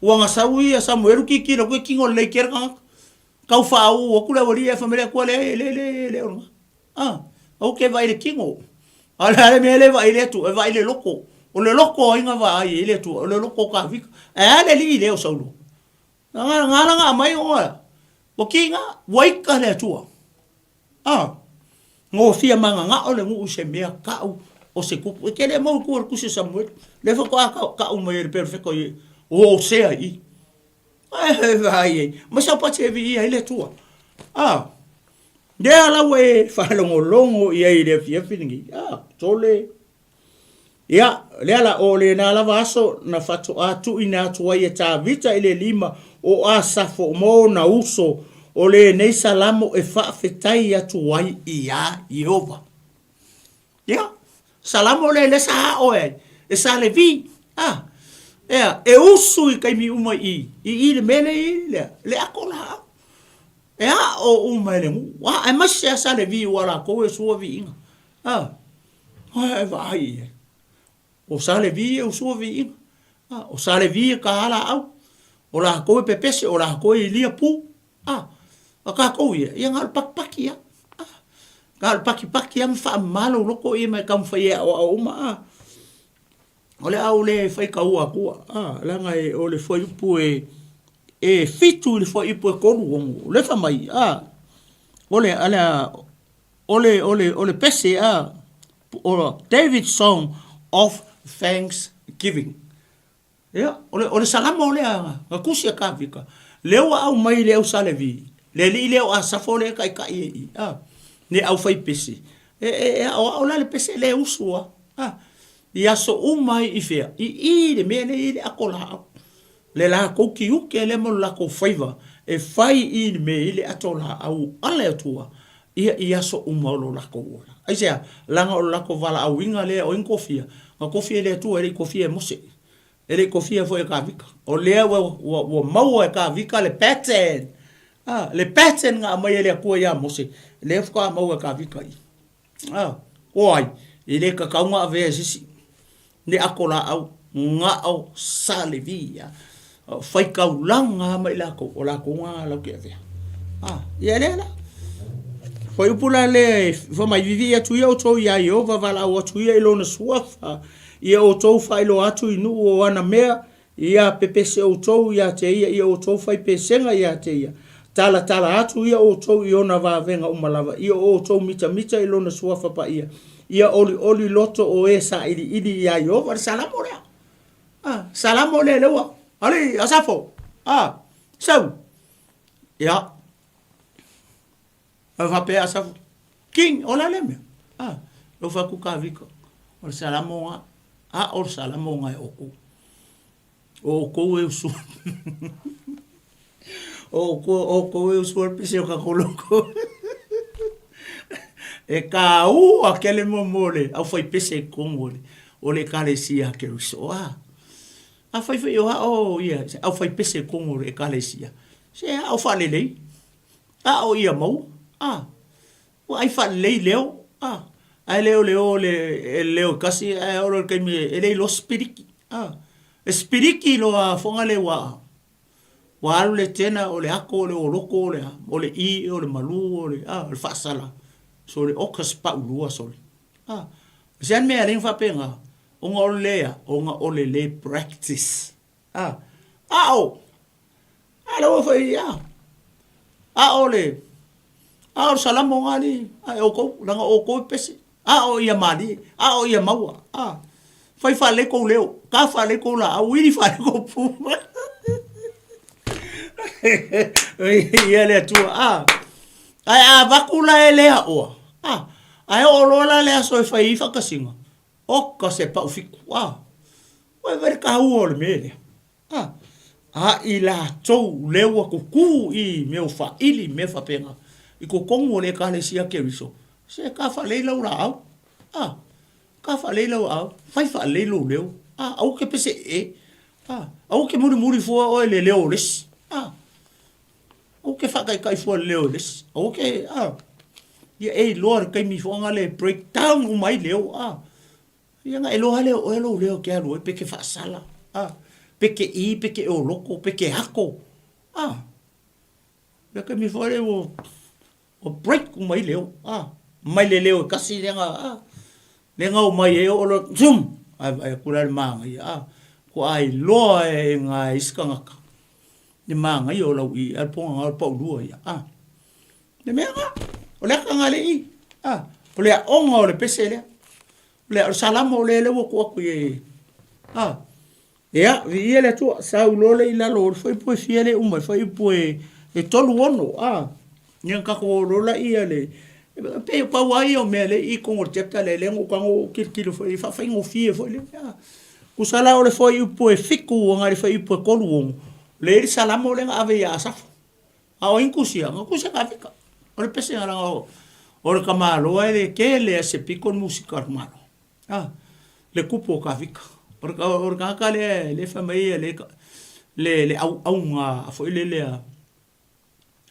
Ua na sau ia Samuelu tilotilo atu e tino lelei tele tagata. Tau faauu atu le aualii ae fai mai le Atua, Leai, e le, le, e le o lena. A, aua e te vaai i le tino. A o le a le mea lea e vaai ai le Atua? E vaai i le loto. O le loto o ai na vaai ai le Atua? O le loto o Tavita. Ae a le alii lea o Saulo? Na ala ona aumai ona ua kiga, ua ita le Atua. A, gofia mananao le nuu i se mea tau o se tupu. E te le mau i tua o le tusi o Samueli. Lea faatoa tau mai e le perofeta o Hosea i i. Ae vaai ai, ma sau pati e viia ai le Atua. A, lea la ua e faalogologo i ai i le afiafi lenei. A, sole. Ia, lea la, o lena lava aso na faatoa tuuina atu ai e Tavita i le lima o Asafo ma ona uso o lenei salamo e faafetai atu ai iā Ieova. Ia, salamo lea lea sa aʻo ai e sa Levi, a, ea, e usu i taimi uma i i, i le mea lea i ai lea, le ato laau. E aʻo uma e le nuu, a, aemaise lava sa Levi ua latou e sua viiga. A, Ae vaai i ai. O sa Levi e usua viiga. A, o sa Levi e ka laau. O lakou e pepese, o lakou e ilia pu. A, a kakou ia, ia na o le pakipaki ia. A, na o le pakipaki ia ma faamama lou loto ia ma e taumafai e aoao uma. A, o le a ou le faitaua atua. A, leaga e, o le fuaiupu e, e 7 i le fuaiupu e 36. O lea e fai mai, a, o le, a le a, O le, o le, o le pese, a, o David's Song of Thanksgiving. Ia, o le, o le salamo lea na tusi e Tavita, lea ua aumai i le au sa Levi, le alii lea o Asafo lea e taitai ai i, a, le aufaipese, e, e, e aoao la le pese lea e usu lava, a, i aso uma ai i fea? I i le mea lea e i ai le ato laau. Le latou tiute lea ma lo latou faiva e fai i le mea i le ato laau a le Atua ia i aso uma o lo latou ola. Aisea? Leaga o lo latou valaauina lea o ai na tofia? Na tofia e le Atua e le i tofia e Mose. E le i tofia foi e Tavita. O lea ua, ua, ua maua e Tavita le pattern, a, le pattern na aumai e le Atua ia Mose, lea faatoa maua e Tavita i. A, o ai? E le tatau ona avea e se isi le ato laau na o sa Levi ia. Faitaulaga lava ma i latou, o latou na latou te avea. A, ia lea la. Fuaiupu la lea e fai mai, Vivii atu ia outou iā Ieova, valaau atu ia i lona suafa, ia outou faailoa atu i nuu o ana mea, Ia pepese outou ia te ia, ia outou fai pesega ia te ia. Talatala atu ia outou i ona vavega uma lava, ia outou mitamita i lona suafa paia. Ia olioli loto o e sailiili iā Ieova. Le salamo lea. Ah, salamo lea lea ua. Ali, Asafo. Ah, sau. Ia. Ae faapea Asafo, King, o le a lea mea? Ah, lou fai atu Tavita, o le salamo ga, a o le salamo ga e outou. O outou e usu. O outou, outou e usu le pese o tatou loko. E kāua kele mo mo le au fai pese i totonu o le, o le ekalesia a Keriso. A, a fai fai o a o ia, au fai pese i totonu o le ekalesia, se a o faalelei. A o ia maua, a, ua ai faalelei leo, a, ae le o le o le leo e kasi, ae oo loa i le taimi e le iloa sipiliki, a, e sipiliki loa foga le ua, ua alu le tena o le ako, o le oloko, o le a, o le i, o le malu, o le, a, o le faasala, sole, oka se paulua, sole, a, o se a le mea e ala ai ona faapena, ona o le le a, ona o le le practice. A, a o, a la ua fai, a, a o le, a o le salamo nga li, a e outou, leaga o outou e pese, a o ia malie, a o ia maua, a, fai faalelei kou leo, ka faalelei kou laau, wili faalelei kou pū. Ia le Atua, a, ae a avatu la e le aʻoa, a, ae oo loa la le aso e fai ai faatasiga, Oka se pau fiku, a, ua e vaai le taua o le mea lea, a, a i latou lea ua kukū i mea o faili mea faapena i totonu o le Ekalesia Keriso, se ka faalelei lau laau, a, ka faalelei lau laau, fai faalelei lou leo, a, aua ke pese ee, a, aua ke mulimuli fua oe i le leo o le isi, a. Aua ke faataitai fua i le leo o le isi. Aua ke, a, ia e iloa le taimi foaga le break down uma ai leo, a. Ia na e iloa lea o oe lou leo e te alu ai pe ke faasala, a, pe ke i, pe ke oloto, pe ke ako, a. Le taimi foi lea ua ua break uma ai leo, a, mai le leo e kasi lea na, a, lea na omai ai oo loa, zoom, ae vaai atu la i le manaia, a, faatoa iloa e nai isi tagata le manaia o lau i, a o le pogana o le paulua ia, a. Le mea lena, o le ata lena a le i, a, o le aoga o le pese lea. O le, o le Salamo lea lea ua tuu atu i ai, a. Ia, viia le Atua, sau loa lea i lalo o le fuaiupu e fia lea e uma, le fuaiupu e 36, a. Ia ona tatou o loa laia le, e pei e pau lava ia o mea lea e i totonu o le chapter lea, lea na ou tago ou tilotilo foi i ai, e faafaigofie foi lea, a. Tusa la o le fuaiupu e 7 agai i le fuaiupu e 36, lea e i ai le Salamo lea na ave ia Asafu. A o ai na tusia? Na tusia e Tavita. O le pesega leaga o le tamaloa e le tele lava se pito le musika a le tamaloa. A, le kupu o Tavita. O le, o le tagata lea lea e fai mai ai le, le, le auauna foi lele a,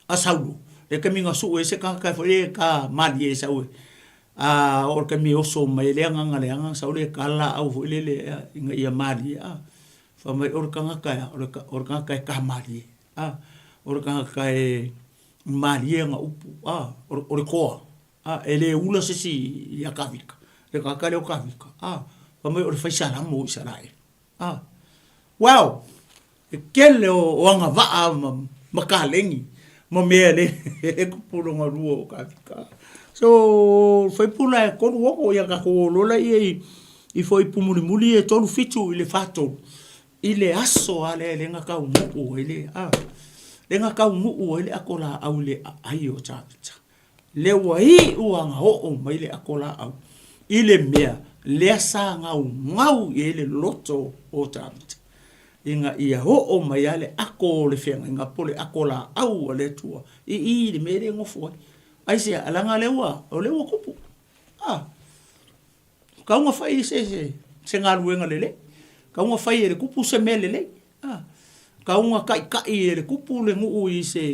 a Saulo, le taimi na sue ai se tagata foi lele e ta malie e sau e, a oo i le taimi e oso mai ai le agaga leaga, sau lea e ta le laau foi lele ina ia malie, a, fai mai o le tagata e a? O le, o le tagata e ta malie. A, o le tagata e malie ana upu, a, o le toa, a, e le ula se isi iā Kavika, le tagata lea o Kavika, a, fai mai o le fai Salamo o Isaraelu, a. Wow! E tele o, o agavaa ma, ma kaleni ma mea e le, e le kupu lona lua o Kavika. So, faipula e 36, ia tatou o loa laia i, i fuaiupu mulimuli ia e 3, 7 i le 43, I le aso lava lea lea na taunuu ai le, a, lea na taunuu ai le ato laau i le aai o Tavita, lea ua iu lava na oo mai le ato laau i le mea lea sa gaugau i ai le loto o Tavita, ina ia oo mai lava le ato o le feagaiga po o le ato laau a le Atua i i i le mea lea e nofo ai. Aisea? Leaga lea ua, o lea ua tupu. A. Kau na fai se, se, se galuega lelei. Kau na fai e le kupu se mea lelei. A. Kau na taʻitaʻi e le kupu le nuu i se,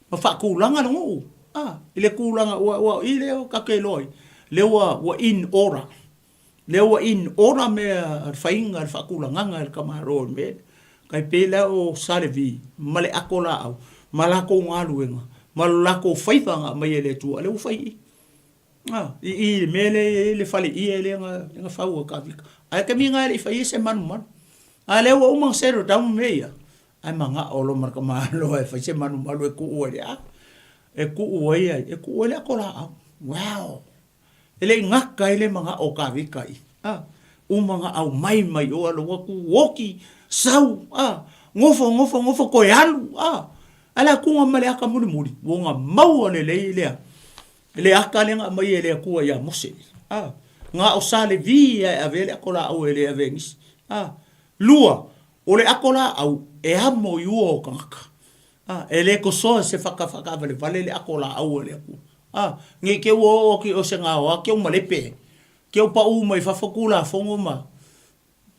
ma faatulaga le nuu. A. I le tulaga ua, ua, i lea tatou te iloa ai, lea ua, ua in order. Lea ua in order mea a le faiga, le faatulagaga e le tamaloa o le mea lea. Tai pei la o Sa Levi ma le ato laau ma latou galuega ma lo latou faiva na aumai e le Atua, lea ua fai i i. I i le mea lea e i ai le faleie lea na fau e Kavika. Ae taimi lena e le i faia se manumanu. A lea ua uma ona settle down mea ia, ae manao loa ma le tamaloa e fai se manumanu e tuu ai le a? E tuu ai ai? E tuu ai le ato laau. Wow! E le i gata ai le manao o Kavika i i. A, uma ona aumai mai o alu atu oki, sau, a, nofo, nofo, nofo, toe alu, a. Ae le atuga ma le ata mulimuli, ua ona maua lelei lea Le ata lea na aumai e le Atua iā Mose, a, na o sa Levi lava e ave ai le ato laau e le ave ai nisi. A, lua, o le ato laau e amo i ua o tagata. A, e le tosoa se fata faataavalevale le ato laau a le Atua. A, ne i te ua oo atu i o se gaoa, te u malepe, te u paʻu mai fafo Tulafono ma,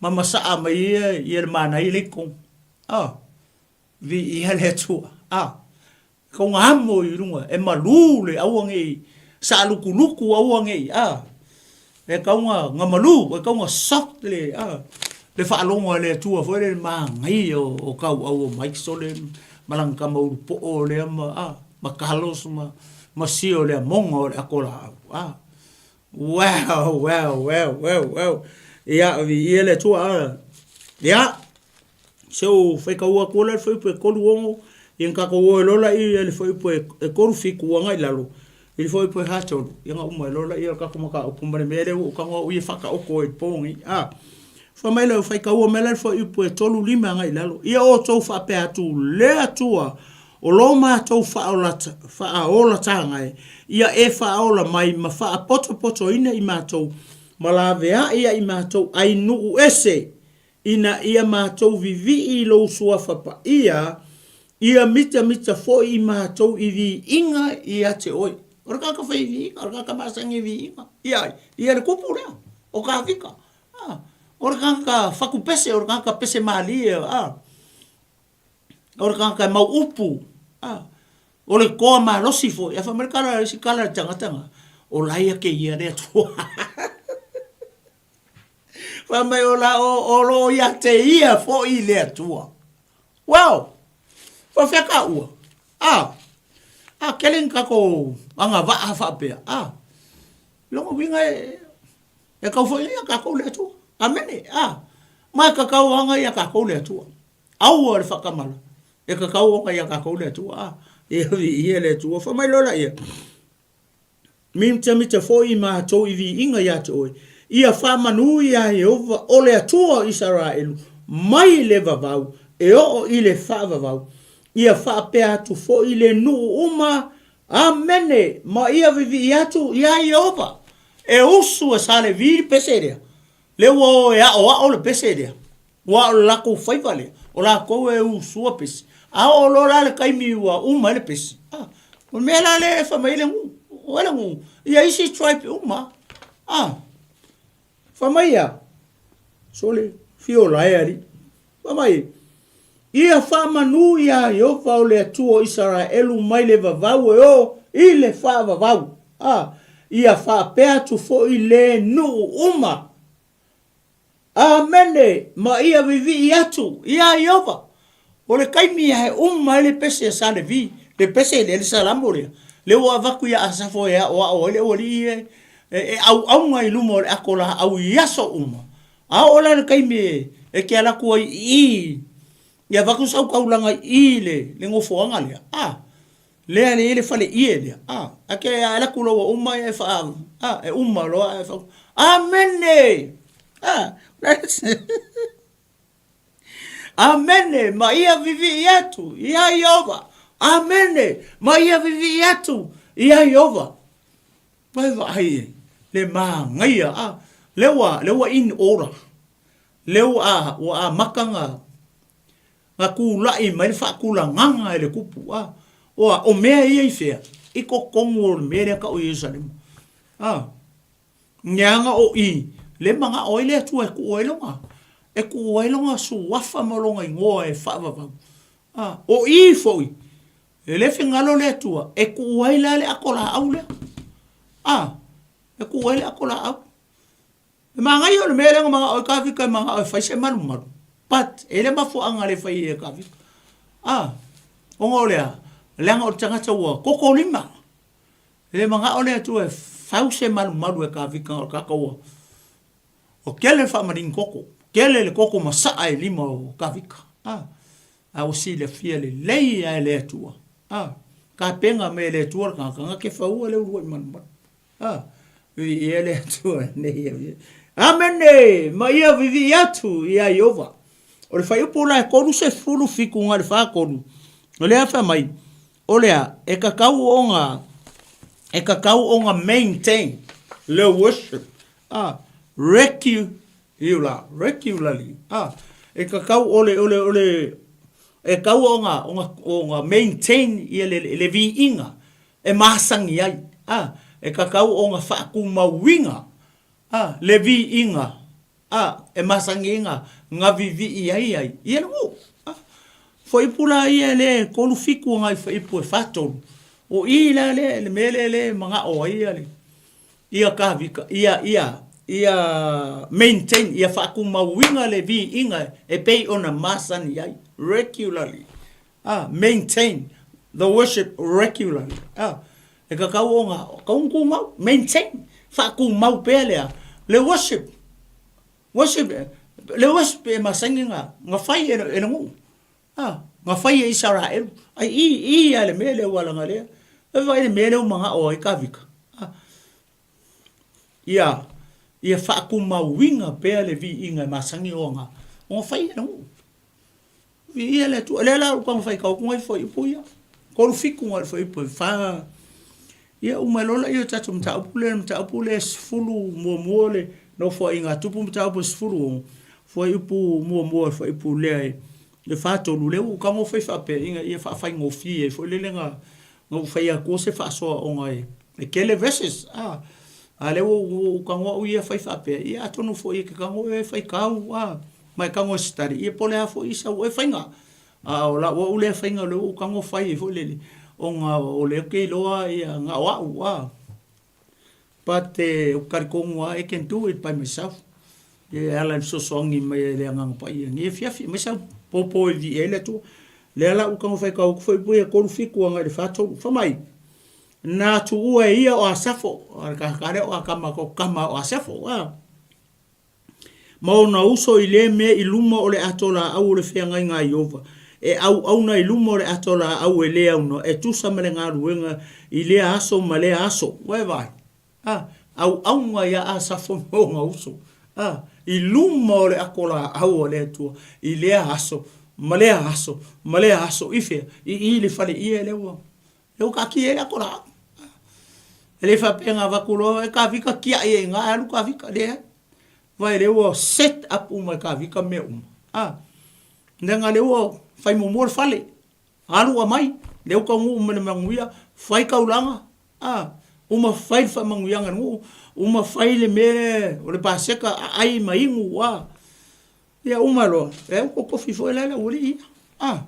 ma masaa mai ia, ia le manaia lea i totonu. A, viia le Atua. A, Kau nga amo i lunga, e malū le aua ne i saalukuluku aua ne i, a, e kau nga, nga malū, e kau nga soft le, a, le faalogo a le Atua foi lele manaia o, o kauau o Mike Sole ma lana tama ulupo'o lea ma, a, ma Carlos ma, ma Sio le amoga o le ato laau, a. Wow, wow, wow, wow, wow. Ia, viia le Atua, a. Ia. Se o faitau atu ola le fuaiupu e 36, ia na tatou o ai loa laia i le fuaiupu e 37 agai i lalo, i le fuaiupu e 43, ia na uma ai loa laia o le tatou mataupu ma le mea lea ua ou tago au ia faataoto ai i le po lenei. A, fai mai le faitaua mai la le fuaiupu e 35 agai i lalo, ia outou faapea atu, le Atua o lo matou faaolataga e, ia e faaola mai ma faapotopotoina i matou, ma laveai ia i matou ai nuu ese Ina ia matou vivii i lou suafa paia, ia mitamita foi i matou i viiga ia te oe. O le tagata fai viiga, o le tagata masani i viiga. Ia ai? Ia le kupu lea, o Kavika. A, o le tagata fatupese, o le tagata pese malie, a, o le tagata e mau upu, a, o le toa malosi foi. Ae fai mai le tala, isi tala a le tagata na, o laia keia le Atua. Fai mai o la o, o lo o ia te ia foi le Atua. Wow! Faafefea ka ua? A, a kele ni tatou agavaa faapea, a, lona uiga e, e tau foi ia tatou le Atua. Amene, a, ma e tatau ona ia tatou le Atua. Aua le faatamala, e tatau ona ia tatou le Atua, a, ia viia le Atua. Fai mai loa laia, Mitamita foi matou i viiga ia te oe, ia faamanu iā Ieova o le Atua o Isaraelu mai le vavau e oo i le faavavau, ia faapea atu foi le nuu uma, Amene, ma ia vivii atu iā Ieova. E usu e Sa Levi le pese lea, lea ua o e aoao le pese lea. Ua o le latou faiva lea, o latou e usua pese. A oo loa la le taimi ua uma ai le pese, a, o le mea la lea e fai mai ai le nuu, o ai le nuu? Ia isi tribe uma, a. Fai mai ia, sole, fia ola e alii. Fai mai, ia faamanu iā Ieova o le Atua o Isaraelu mai le vavau e oo i le faavavau, a, ia faapea atu foi le nuu uma. Amene! Ma ia vivii atu iā Ieova. O le taimi a e uma ai le pese a Sa Levi, le pese lea, le Salamo lea, lea ua avatu iā Asafo e aoao ai le aualii ia e auauna i luma o le ato laau i aso uma. A oo la i le taimi e te alu atu ai i i, e avatu sau taulaga i i le nofoaga lea, a, Lea e i ai le fale ie lea, a, a ke a alu atu loa ua uma ia e faa, a, e uma loa ae faa, Amene! A, Amene, ma ia vivii atu iā Ieova. Amene, ma ia vivii atu iā Ieova. Vai vaai e, le māgaia, a, lea ua, lea ua in order. Lea ua, ua amata na, Na tulai mai le faatulagaga e le tupu, a, oa, o mea ia i fea? I totonu o le mea lea tau o Ierusalema. A, leaga o i, le manao ai le Atua e tuu ai lona, e tuu ai lona suafa ma lona igoa e faavavau. A, o i foi, e le finagalo le Atua e tuu ai la le ato laau lea. A, e tuu ai le ato laau. E manaia o le mea lea na manao ai Kavika e manao e fai se malumalu but e le mafuaaga le fai ai e Kavika. Ah, ona o le a? Leaga o le tagata ua toto lima. E le manao le Atua e fau se malumalu e Kavika o le tagata ua ua tele le faamaligi toto, tele le toto masaa i lima o Kavika. Ah, a ua silafia lelei lava e le Atua. Ah, tapena mai e le Atua le tagata na te faua le uluai malumalu. A, viia le Atua nei au. Amene! Ma ia vivii atu iā Ieova. O le fuaiupu la e 37 na le 43, o lea fai mai, o lea, e tatau ona, e tatau ona maintain le worship, a, regular, regularly, a, e tatau o le, o le, o le, e tatau ona, ona, ona maintain ia le, le viiga e masani ai, a, e tatau ona faatumauina, a, le viiga, a, e masani ai na, na vivii ai ai ia le nuu. A, fuaiupu la ia le 3 7 agai fuaiupu e 4 3, o i la lea le mea lea le manao ai ia le, ia Kavika, ia, ia, ia maintain, ia faatumauina le viiga e pei ona masani ai, regularly. A, maintain the worship regularly. A, e tatau ona, tatau ona tumau, maintain, faatumau pea le a? Le worship. Worship, le worship e masani na, na fai e, e le nuu. A, na fai e Isaraelu. Ai i, i a le mea lea ua laga lea. E vaai le mea lea ua manao ai Kavika. A, ia, ia faatumauina pea le viiga e masani ona, ona fai e le nuu. Viia le Atua. Lea la ua taumafai tau atu nai fuaiupu ia. 37 nai fuaiupu e fa. Ia uma ai loa lea o tatou mataupu lea, le mataupu lea e 10 muamua le Nofoaiga a Tupu mataupu e 16, fuaiupu muamua le fuaiupu lea e 43, lea ua ou tago fai faapea ina ia faafaigofie ai foi lele na ou fai atua se faasoa ona e tele verses. A, a lea ua ou tago au ia fai faapea, ia atonu foi e te tago e faitau, a. Ma e tago e study, ia po o le a foi sau oe faiga. A o lau au lea faiga o lea ua ou tago fai ai foi lele, ona o lea ou te iloa ia na o au, a. But ou te talitonu lava I can do it by myself. Ia e ala i le fesoasoani mai a le Agaga Paia i lenei afiafi. Aemaise au popo e viia ai le Atua. Lea la ua tago faitau atu foi pue 3 7 agai le 4 3. Fai mai, na tuua e ia o Asafo, o le tagata lea o Atama o tama o Asafo, a. Ma ona uso i lea mea i luma o le ato laau o le feagaiga a Ieova, e auauna i luma o le ato laau e le aunoa, e tusa ma le galuega i lea aso ma lea aso. Ua e vaai? A, auauna ia Asafo ma ona uso, a, i luma o le ato laau a le Atua i lea aso ma lea aso ma lea aso, i fea? I i le faleie lea ua, lea ua taatia ai le ato laau. E le faapea na avatu loa, e Tavita tiai ai i ina ae alu Tavita, leai. Vaai lea ua set up uma e Tavita mea uma. A, leaga lea ua fai muamua le fale, alu aumai, lea ua taunuu ma le manuia, fai taulaga, a, uma fai le faamanuiaga i le nuu, uma fai le mea lea o le paseka, aai ma inu, a. Ia uma loa, e ua totofi foi la le aualii ia. A,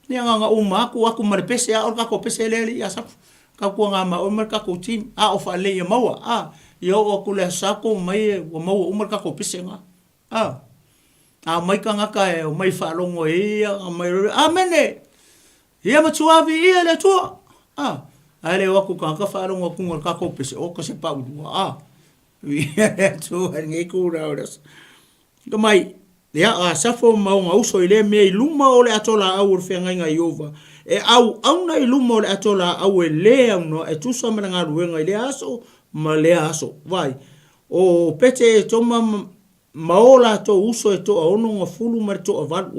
ia na ona uma atu atu ma le pese, a o le tatou pese lea alii Asafo. Tautuana ma oe ma le tatou team, a o faalelei ia maua, a, ia oo atu i le Aso Sa tou omai ua maua uma le tatou pese lena. A, a omai tagata e omai e faalogo ai ia, omai loa, Amene! Ia matua viia le Atua! A, ae le o atu tagata faalogo atu i le tatou pese, oka se paulua, a. Viia le Atua i lenei itula o le aso. Fai mai, Ia, o Asafo ma ona uso i lea mea i luma o le ato laau o le feagaiga a Ieova, e auauna i luma o le ato laau e le aunoa e tusa ma le galuega i lea aso ma lea aso. Vaai, o Pete Etoma ma o latou uso e toaono gafulu ma le toavalu,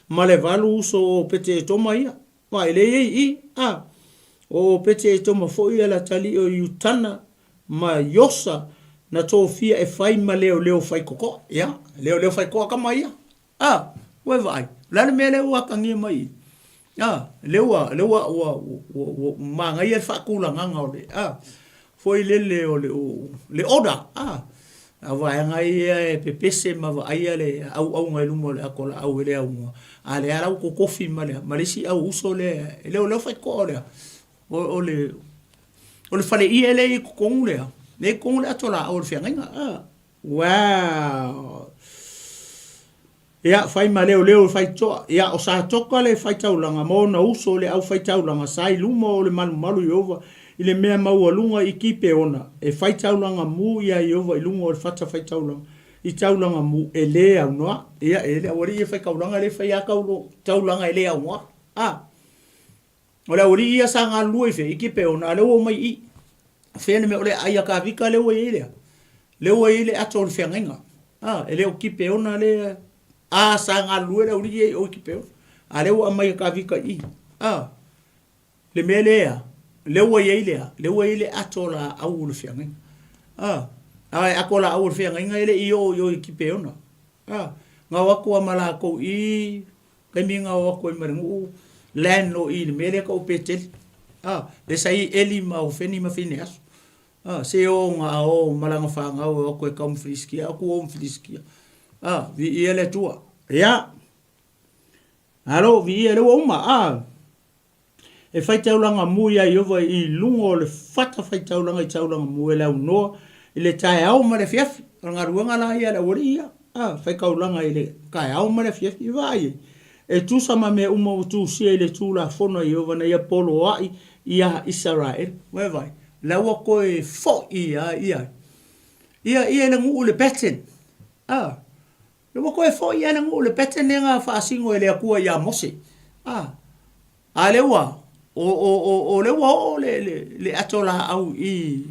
68 uso o Pete Etoma ia. Vaai, lea e i ai i i, a. O Pete Etoma foi a le atalii o Iutana ma Iosa na tofia e fai ma leoleo faitotoa. Ia, leoleo faitotoa tama ia. A, ua e vaai, o le a le mea lea ua atagia mai i? A, lea ua, lea ua, ua, ua, ua manaia le faatulagaga o le, a, foi lele o le, o le order, a, a vaega ia e pepese ma vaaia le auauga i luma o le ato laau e le aunoa, a lea la ua totofi ma le, ma le isi au uso lea, e leoleo faitotoa o le a? O, o le, o le faleie lea i totonu lea, lea i totonu le ato laau o le feagaiga, a. Wow! Ia, fai ma leoleo e faitotoa. Ia, o Satoka le faitaulaga ma ona uso le aufaitaulaga sa i luma o le malumalu o Ieova i le mea maualuga i Kipeona, e faitaulaga mu iā Ieova i luga o le fatafaitaulaga i taulaga mu e le aunoa. Ia, e le aualii ia faitaulaga lea e fai lava taulaga e le aunoa. A! O le aualii ia sa galulue i fea? I Kipeona, a o lea ua omai i i. O fea le mea o le aai a Tavita lea ua i ai lea? Lea ua i ai le ato o le feagaiga. A, e le o Kipeona lea, a sa galulue le aualii ia i o i Kipeona. A lea ua aumai e Tavita i i. A, le mea lea, lea ua i ai lea, lea ua i ai le ato laau o le feagaiga. A, a e ato laau o le feagaiga e le i oo i o i Kipeona. A, na o atu lava ma latou i Taimi na o atu ai ma le nuu, land no i le mea lea tau o Peteli. A, lea sa i ai Eli ma Hofeni ma Fineaso. A, se o na o ma lana fanau e o atu e kau ma Filistia, o atu o ma Filistia. A, viia le Atua. Ia. Alo, viia lea ua uma. A, E faitaulaga mu iā Ieova i luga o le fata faitaulaga i taulaga mu e le aunoa i le taeao ma le afiafi. O le galuega la ia a le aualii ia, a, faitaulaga i le taeao ma le afiafi. I vaai ai, e tusa ma mea uma ua tusia i le Tulafono a Ieova na ia poloai iā Isaraelu. Ua e vaai, la ua toe foi lava ia, ia, ia i le nuu i le pattern, a, la ua toe foi lava i le nuu i le pattern lea na faasino e le Atua iā Mose, a. A lea ua, o, o, o, o lea ua oo le, le, le ato laau i,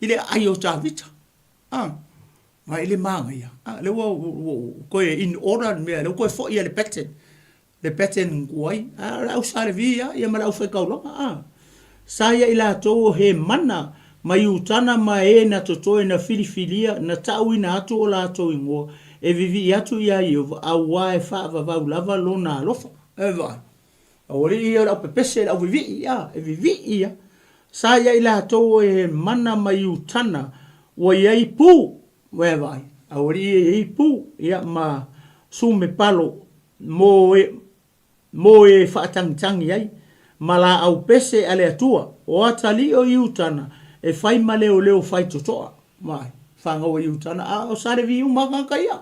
i le aai o Tavita. A, ma i le manaia. A, lea ua, ua, ua toe in order le mea, lea ua toe foi le pattern, le pattern tuai. A, o le au Sa Levi lava, ia ma le aufaigaulaga. A, sa ia i latou o Hemana ma Iutana ma e na totoe na filifilia, na tauina atu o latou igoa e vivii atu iā Ieova, auā e faavavau lava lona alofa. E vaai, aualii ia o le aupepese, le auvivii, a, e vivii ia. Sa ia i latou o Hemana ma Iutana, ua i ai pū, e vaai, aualii ia i ai pū, ia, ma Sumepalo, mo e, mo e faatagitagi ai, ma laau pese a le Atua, o atalii o Iutana, e fai ma leoleo faitotoa. Vaai, fanau a Iutana, a o Salevi uma lava tagata ia.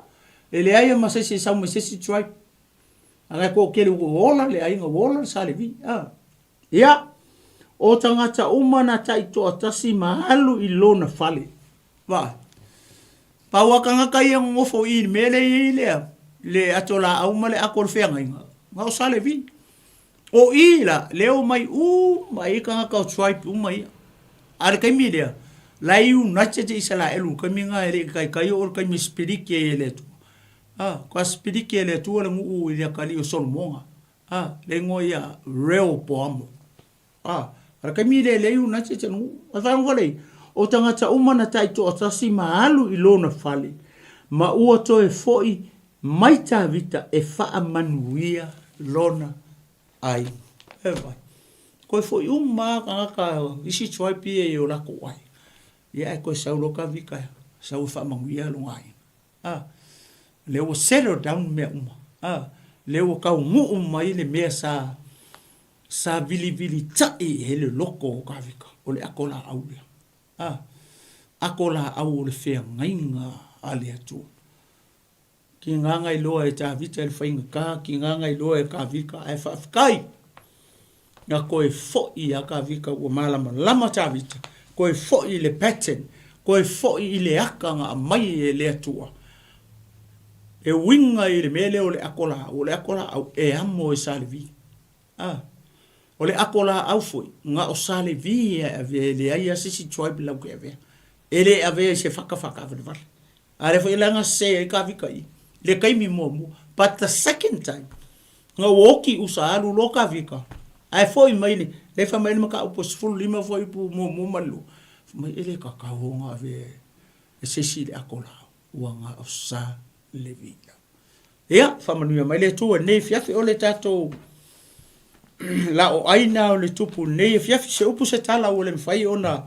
E leai ma se isi e sau mai se isi tribe. A toatele ua ola le aiga, ua ola le Sa Levi. A. Ia, o tagata uma na taitoatasi ma alu i lona fale. Vaai. Pau a tagata ia nonofo i i le mea lea e i ai lea, le ato laau ma le ato o le feagaiga, na o Sa Levi. O i la, lea omai uma ai tagata o tribe uma ia. A o le taimi lea, la e united Isaraelu i le taimi lena e le i taitai oo le taimi e sipiliki ai e le Atua. A, faatoa sipiliki e le Atua le nuu i le atalii o Solomona. A, le igoa ia Rehoboamo. A, o le taimi lea e leai united le nuu. Ae faalogo lea, o tagata uma na taitoatasi ma alu i lona fale, ma ua toe foi mai Tavita e faamanuia lona aiga. E vai. Toe foi uma lava tagata isi tribe ia i o latou aiga. Ia ae toe sau loa Tavita, sau e faamanuia lona aiga. A, lea ua settle down mea uma. A, lea ua taunuu mai le mea sa sa vilivilitai i ai le loto o Tavita, o le ato laau lea. A, ato laau o le feagaiga a le Atua. Tiga na iloa e Tavita i le faigata, tiga na iloa e Tavita, ae faafetai na toe foi ia Tavita ua malamalama Tavita, toe foi i le pattern, toe foi i le ata na aumai e le Atua. E uiga i le mea lea o le ato laau, o le ato laau e amo e Sa Levi. A, o le ato laau foi, na o Sa Levi e avea, e leai lava se isi tribe latou te avea. E le avea i se fata faataavalevale. A lea foi la na sese ai Tavita i le taimi muamua. But the second time, na ua oti Usa alu loa Tavita, ae foi mai le, lea fai mai le mataupu e 15 fuaiupu muamua ma le lua, fai mai e le tatau ona avea e se isi le ato laau, ua na o Sa Levi. Ia, faamanuia mai le Atua i lenei afiafi, o le tatou laoaina o le tupu i lenei afiafi, se upu se tala ua le mafai ona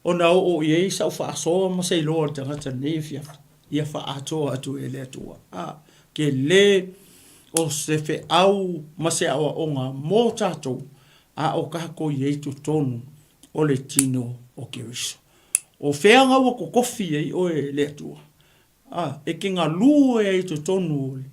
Ona oo i ai sau faasoa ma se iloa o le tagata i lenei afiafi, ia faaatoa atu e le Atua. A, tele o se feau ma se aoaoga mo tatou, a o tatou i ai i totonu o le tino o Keriso. O fea na ua totofi ai oe e le Atua? A, e te galue ai i totonu o le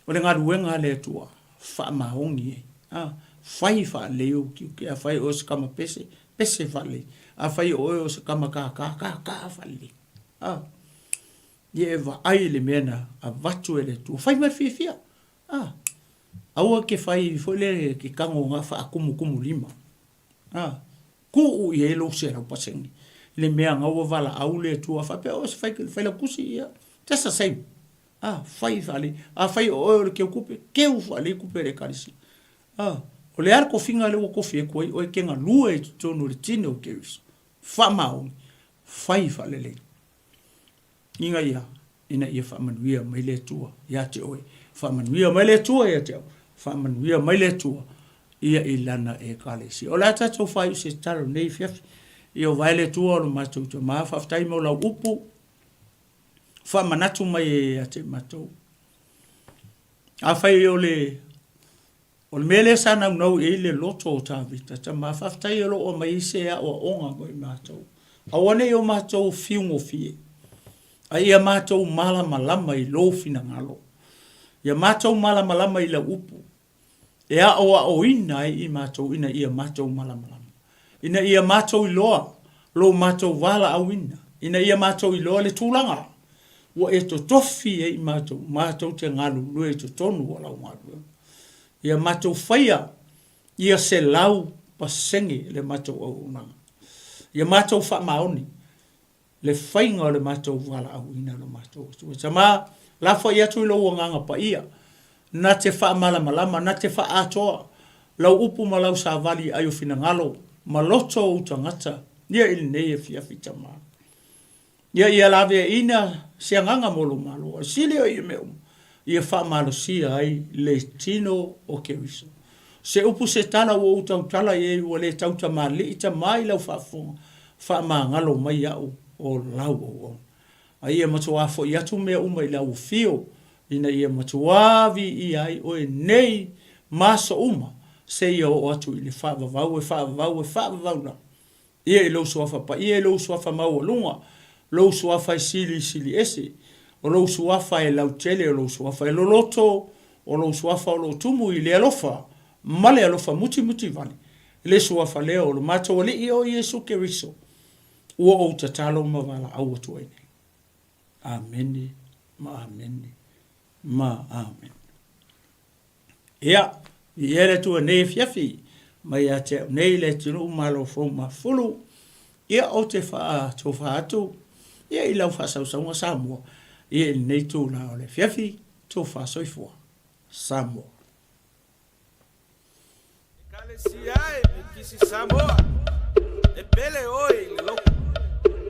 O le galuega a le Atua, faamaoni ai. A, fai faalelei ou tiute. Afai o oe o se tama pese, pese faalelei. Afai o oe o se tama kākā, kākā faalelei. A, ia e vaai i le mea na avatu e le Atua. Fai ma le fiafia. A, aua e te fai foi lele e te tago na faakumukumulima. A, tuu i ai lou 100% i le mea na ua valaau le Atua. Faapea oe o se failautusi, ia, just the same. A, fai faalelei. Afai o oe o le keukupe, keu faalelei kupe a le Ekalesia. A, o le a le tofiga lea ua tofi atu ai oe e te galue i totonu o le tino o Keriso? Faamaoni, fai faalelei. Ina ia, ina ia faamanuia mai le Atua ia te oe. Faamanuia mai le Atua ia te au. Faamanuia mai le Atua ia i Lana Ekalesia. O le a tatou faaiu se tatalo i lenei afiafi. Ia ovae le Atua o lo matou Tama, faafetai mo lau upu. Faamanatu mai ia te matou. Afai o le o le mea lea sa naunau i ai le loto o Tavita, tama, faafetai o lo o aumai ai se aoaoga mo i matou. Aua ne i o matou fiugofie, a ia matou malamalama i lou finagalo. Ia matou malamalama i lau upu. E aoaoina ai i matou ina ia matou malamalama, ina ia matou iloa lo matou valaauina, ina ia matou iloa le tulaga ua e totofi ai i matou, matou te galulue i totonu o lau galuega. Ia matou faia ia 100% le matou auaunaga. Ia matou faamaoni le faiga o le matou valaauina lo matou Atua. Tama, lafoai atu i lou Agaga Paia, na te faamalamalama, na te faaatoa lau upu ma lau savali i ai o finagalo ma loto o ou tagata ia i lenei afiafi, Tama. Ia ia laveaiina se agaga mo lou Malo, a sili o ia mea uma, ia faamalosia ai le tino o Keriso. Se upu se tala ua ou tautala i ai ua le tautamalii tama i lau faafofoga, faamagalo mai au o lau auauna. A ia matuā foi atu mea uma i lau afio, ina ia matuā viia ai oe nei ma aso uma, seia oo atu i le faavavau e faavavau e faavavau lava. Ia i lou suafa paia, i lou suafa maualuga, lou suafa e silisili ese, o lou suafa e lautele, o lou suafa e loloto, O lou suafa o lo o tumu i le alofa ma le alofa mutimutivale, le suafa lea o lo matou Alii o Iesu Keriso, ua ou tatalo ma valaau atu ai nei. Amene ma amene ma amene. Ia, viia le Atua nei afiafi mai ia te au nei le atunuu Malo Fou Mafulu. Ia, ou te faatofa atu ia i lau faasausauga Samoa ia i lenei itula o le afiafi, tofa soifua. Samoa. Ekalesia e Mikisi Samoa, e pele oe i le loku.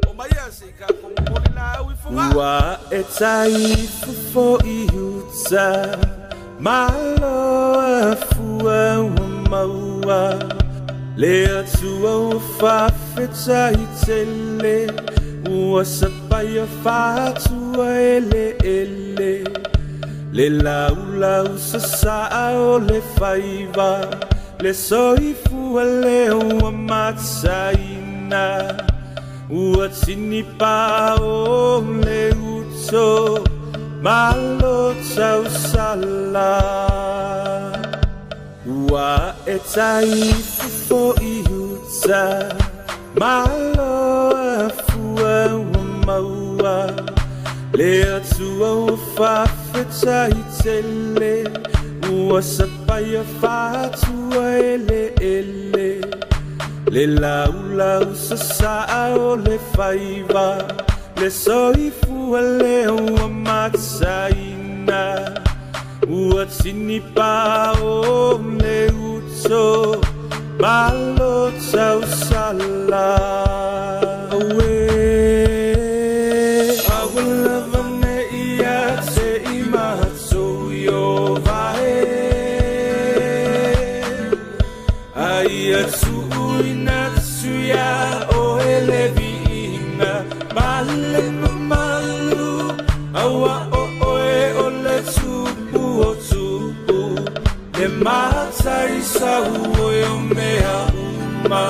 Omaia se i kako momoli laau i Fogaa. Ua e tai fofo i uta, malo afua ua maua, le Atua ua faafetai tele, ua sapaia faatua eleele, le laulau sasaa o le faiva, le soifua lea ua mataina, ua tinipa o le uto, malo tausala. Ua e tai fofo i uta, malo afua ua maua, le Atua ua faafetai tele, ua sapaia faatua eleele, le laulau sasaa o le faiva, le soifua lea ua mataina, ua tinipa o le uto, malo tausala. Auē, aua lava ne i ia te i matou i o vae, a ia tuuina atu iā oe le viiga ma le mamalu, auā o oe o le Tupu o tupu, le matai sau oe o mea uma,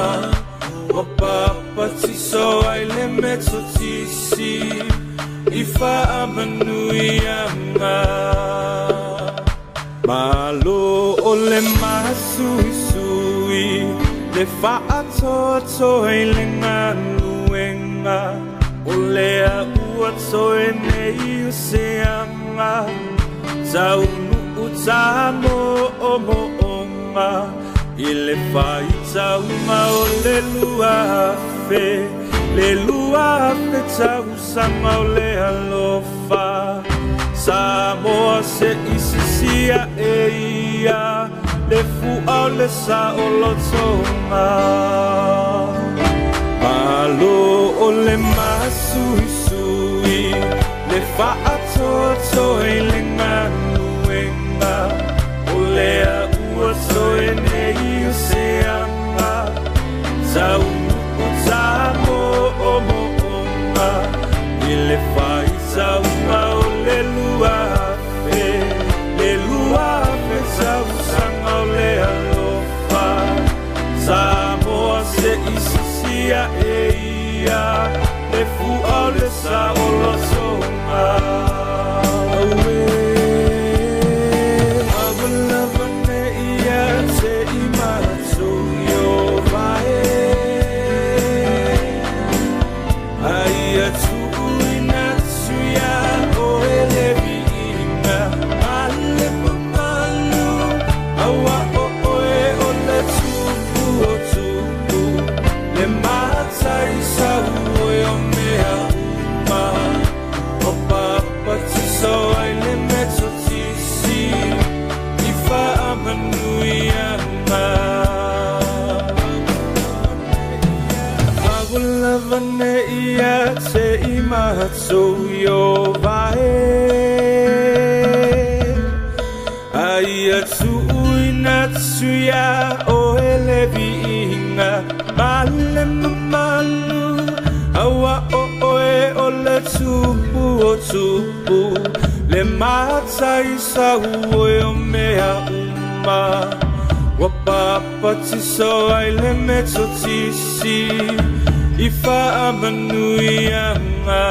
ua papatiso ai le Metotisi i faamanuiaga. Malo o le masuisui, le faatoatoa i le galuega, o lea ua toe nei o se aga, taunuu tamoomooga, i le faitauga o le 2000, le 2000 tausaga o le alofa, Samoa se i sisia e ia, le fua o le saolotoga. Malo o le masuisui, le faatoatoa i le galuega, o lea ua toe nei o se aga, taunuu tamoomooga, i le faitauga o le 2000, le 2000 tausaga o le alofa, Samoa se i sisia e ia, le fua o le saolotoga. Auē, aua lava ne i ia te i matou i o vae, a ia tuuina atu iā oe le viiga ma le mamalu, auā o oe o le Tupu o tupu, le matai sau oe o mea uma, ua papatiso ai le Metotisi i faamanuiaga. Aua lava ne i ia te i matou i o vae, a ia tuuina atu iā oe le viiga ma le mamalu, auā o oe o le Tupu o tupu, le matai sau oe o mea uma, ua papatiso ai le Metotisi i faamanuiaga.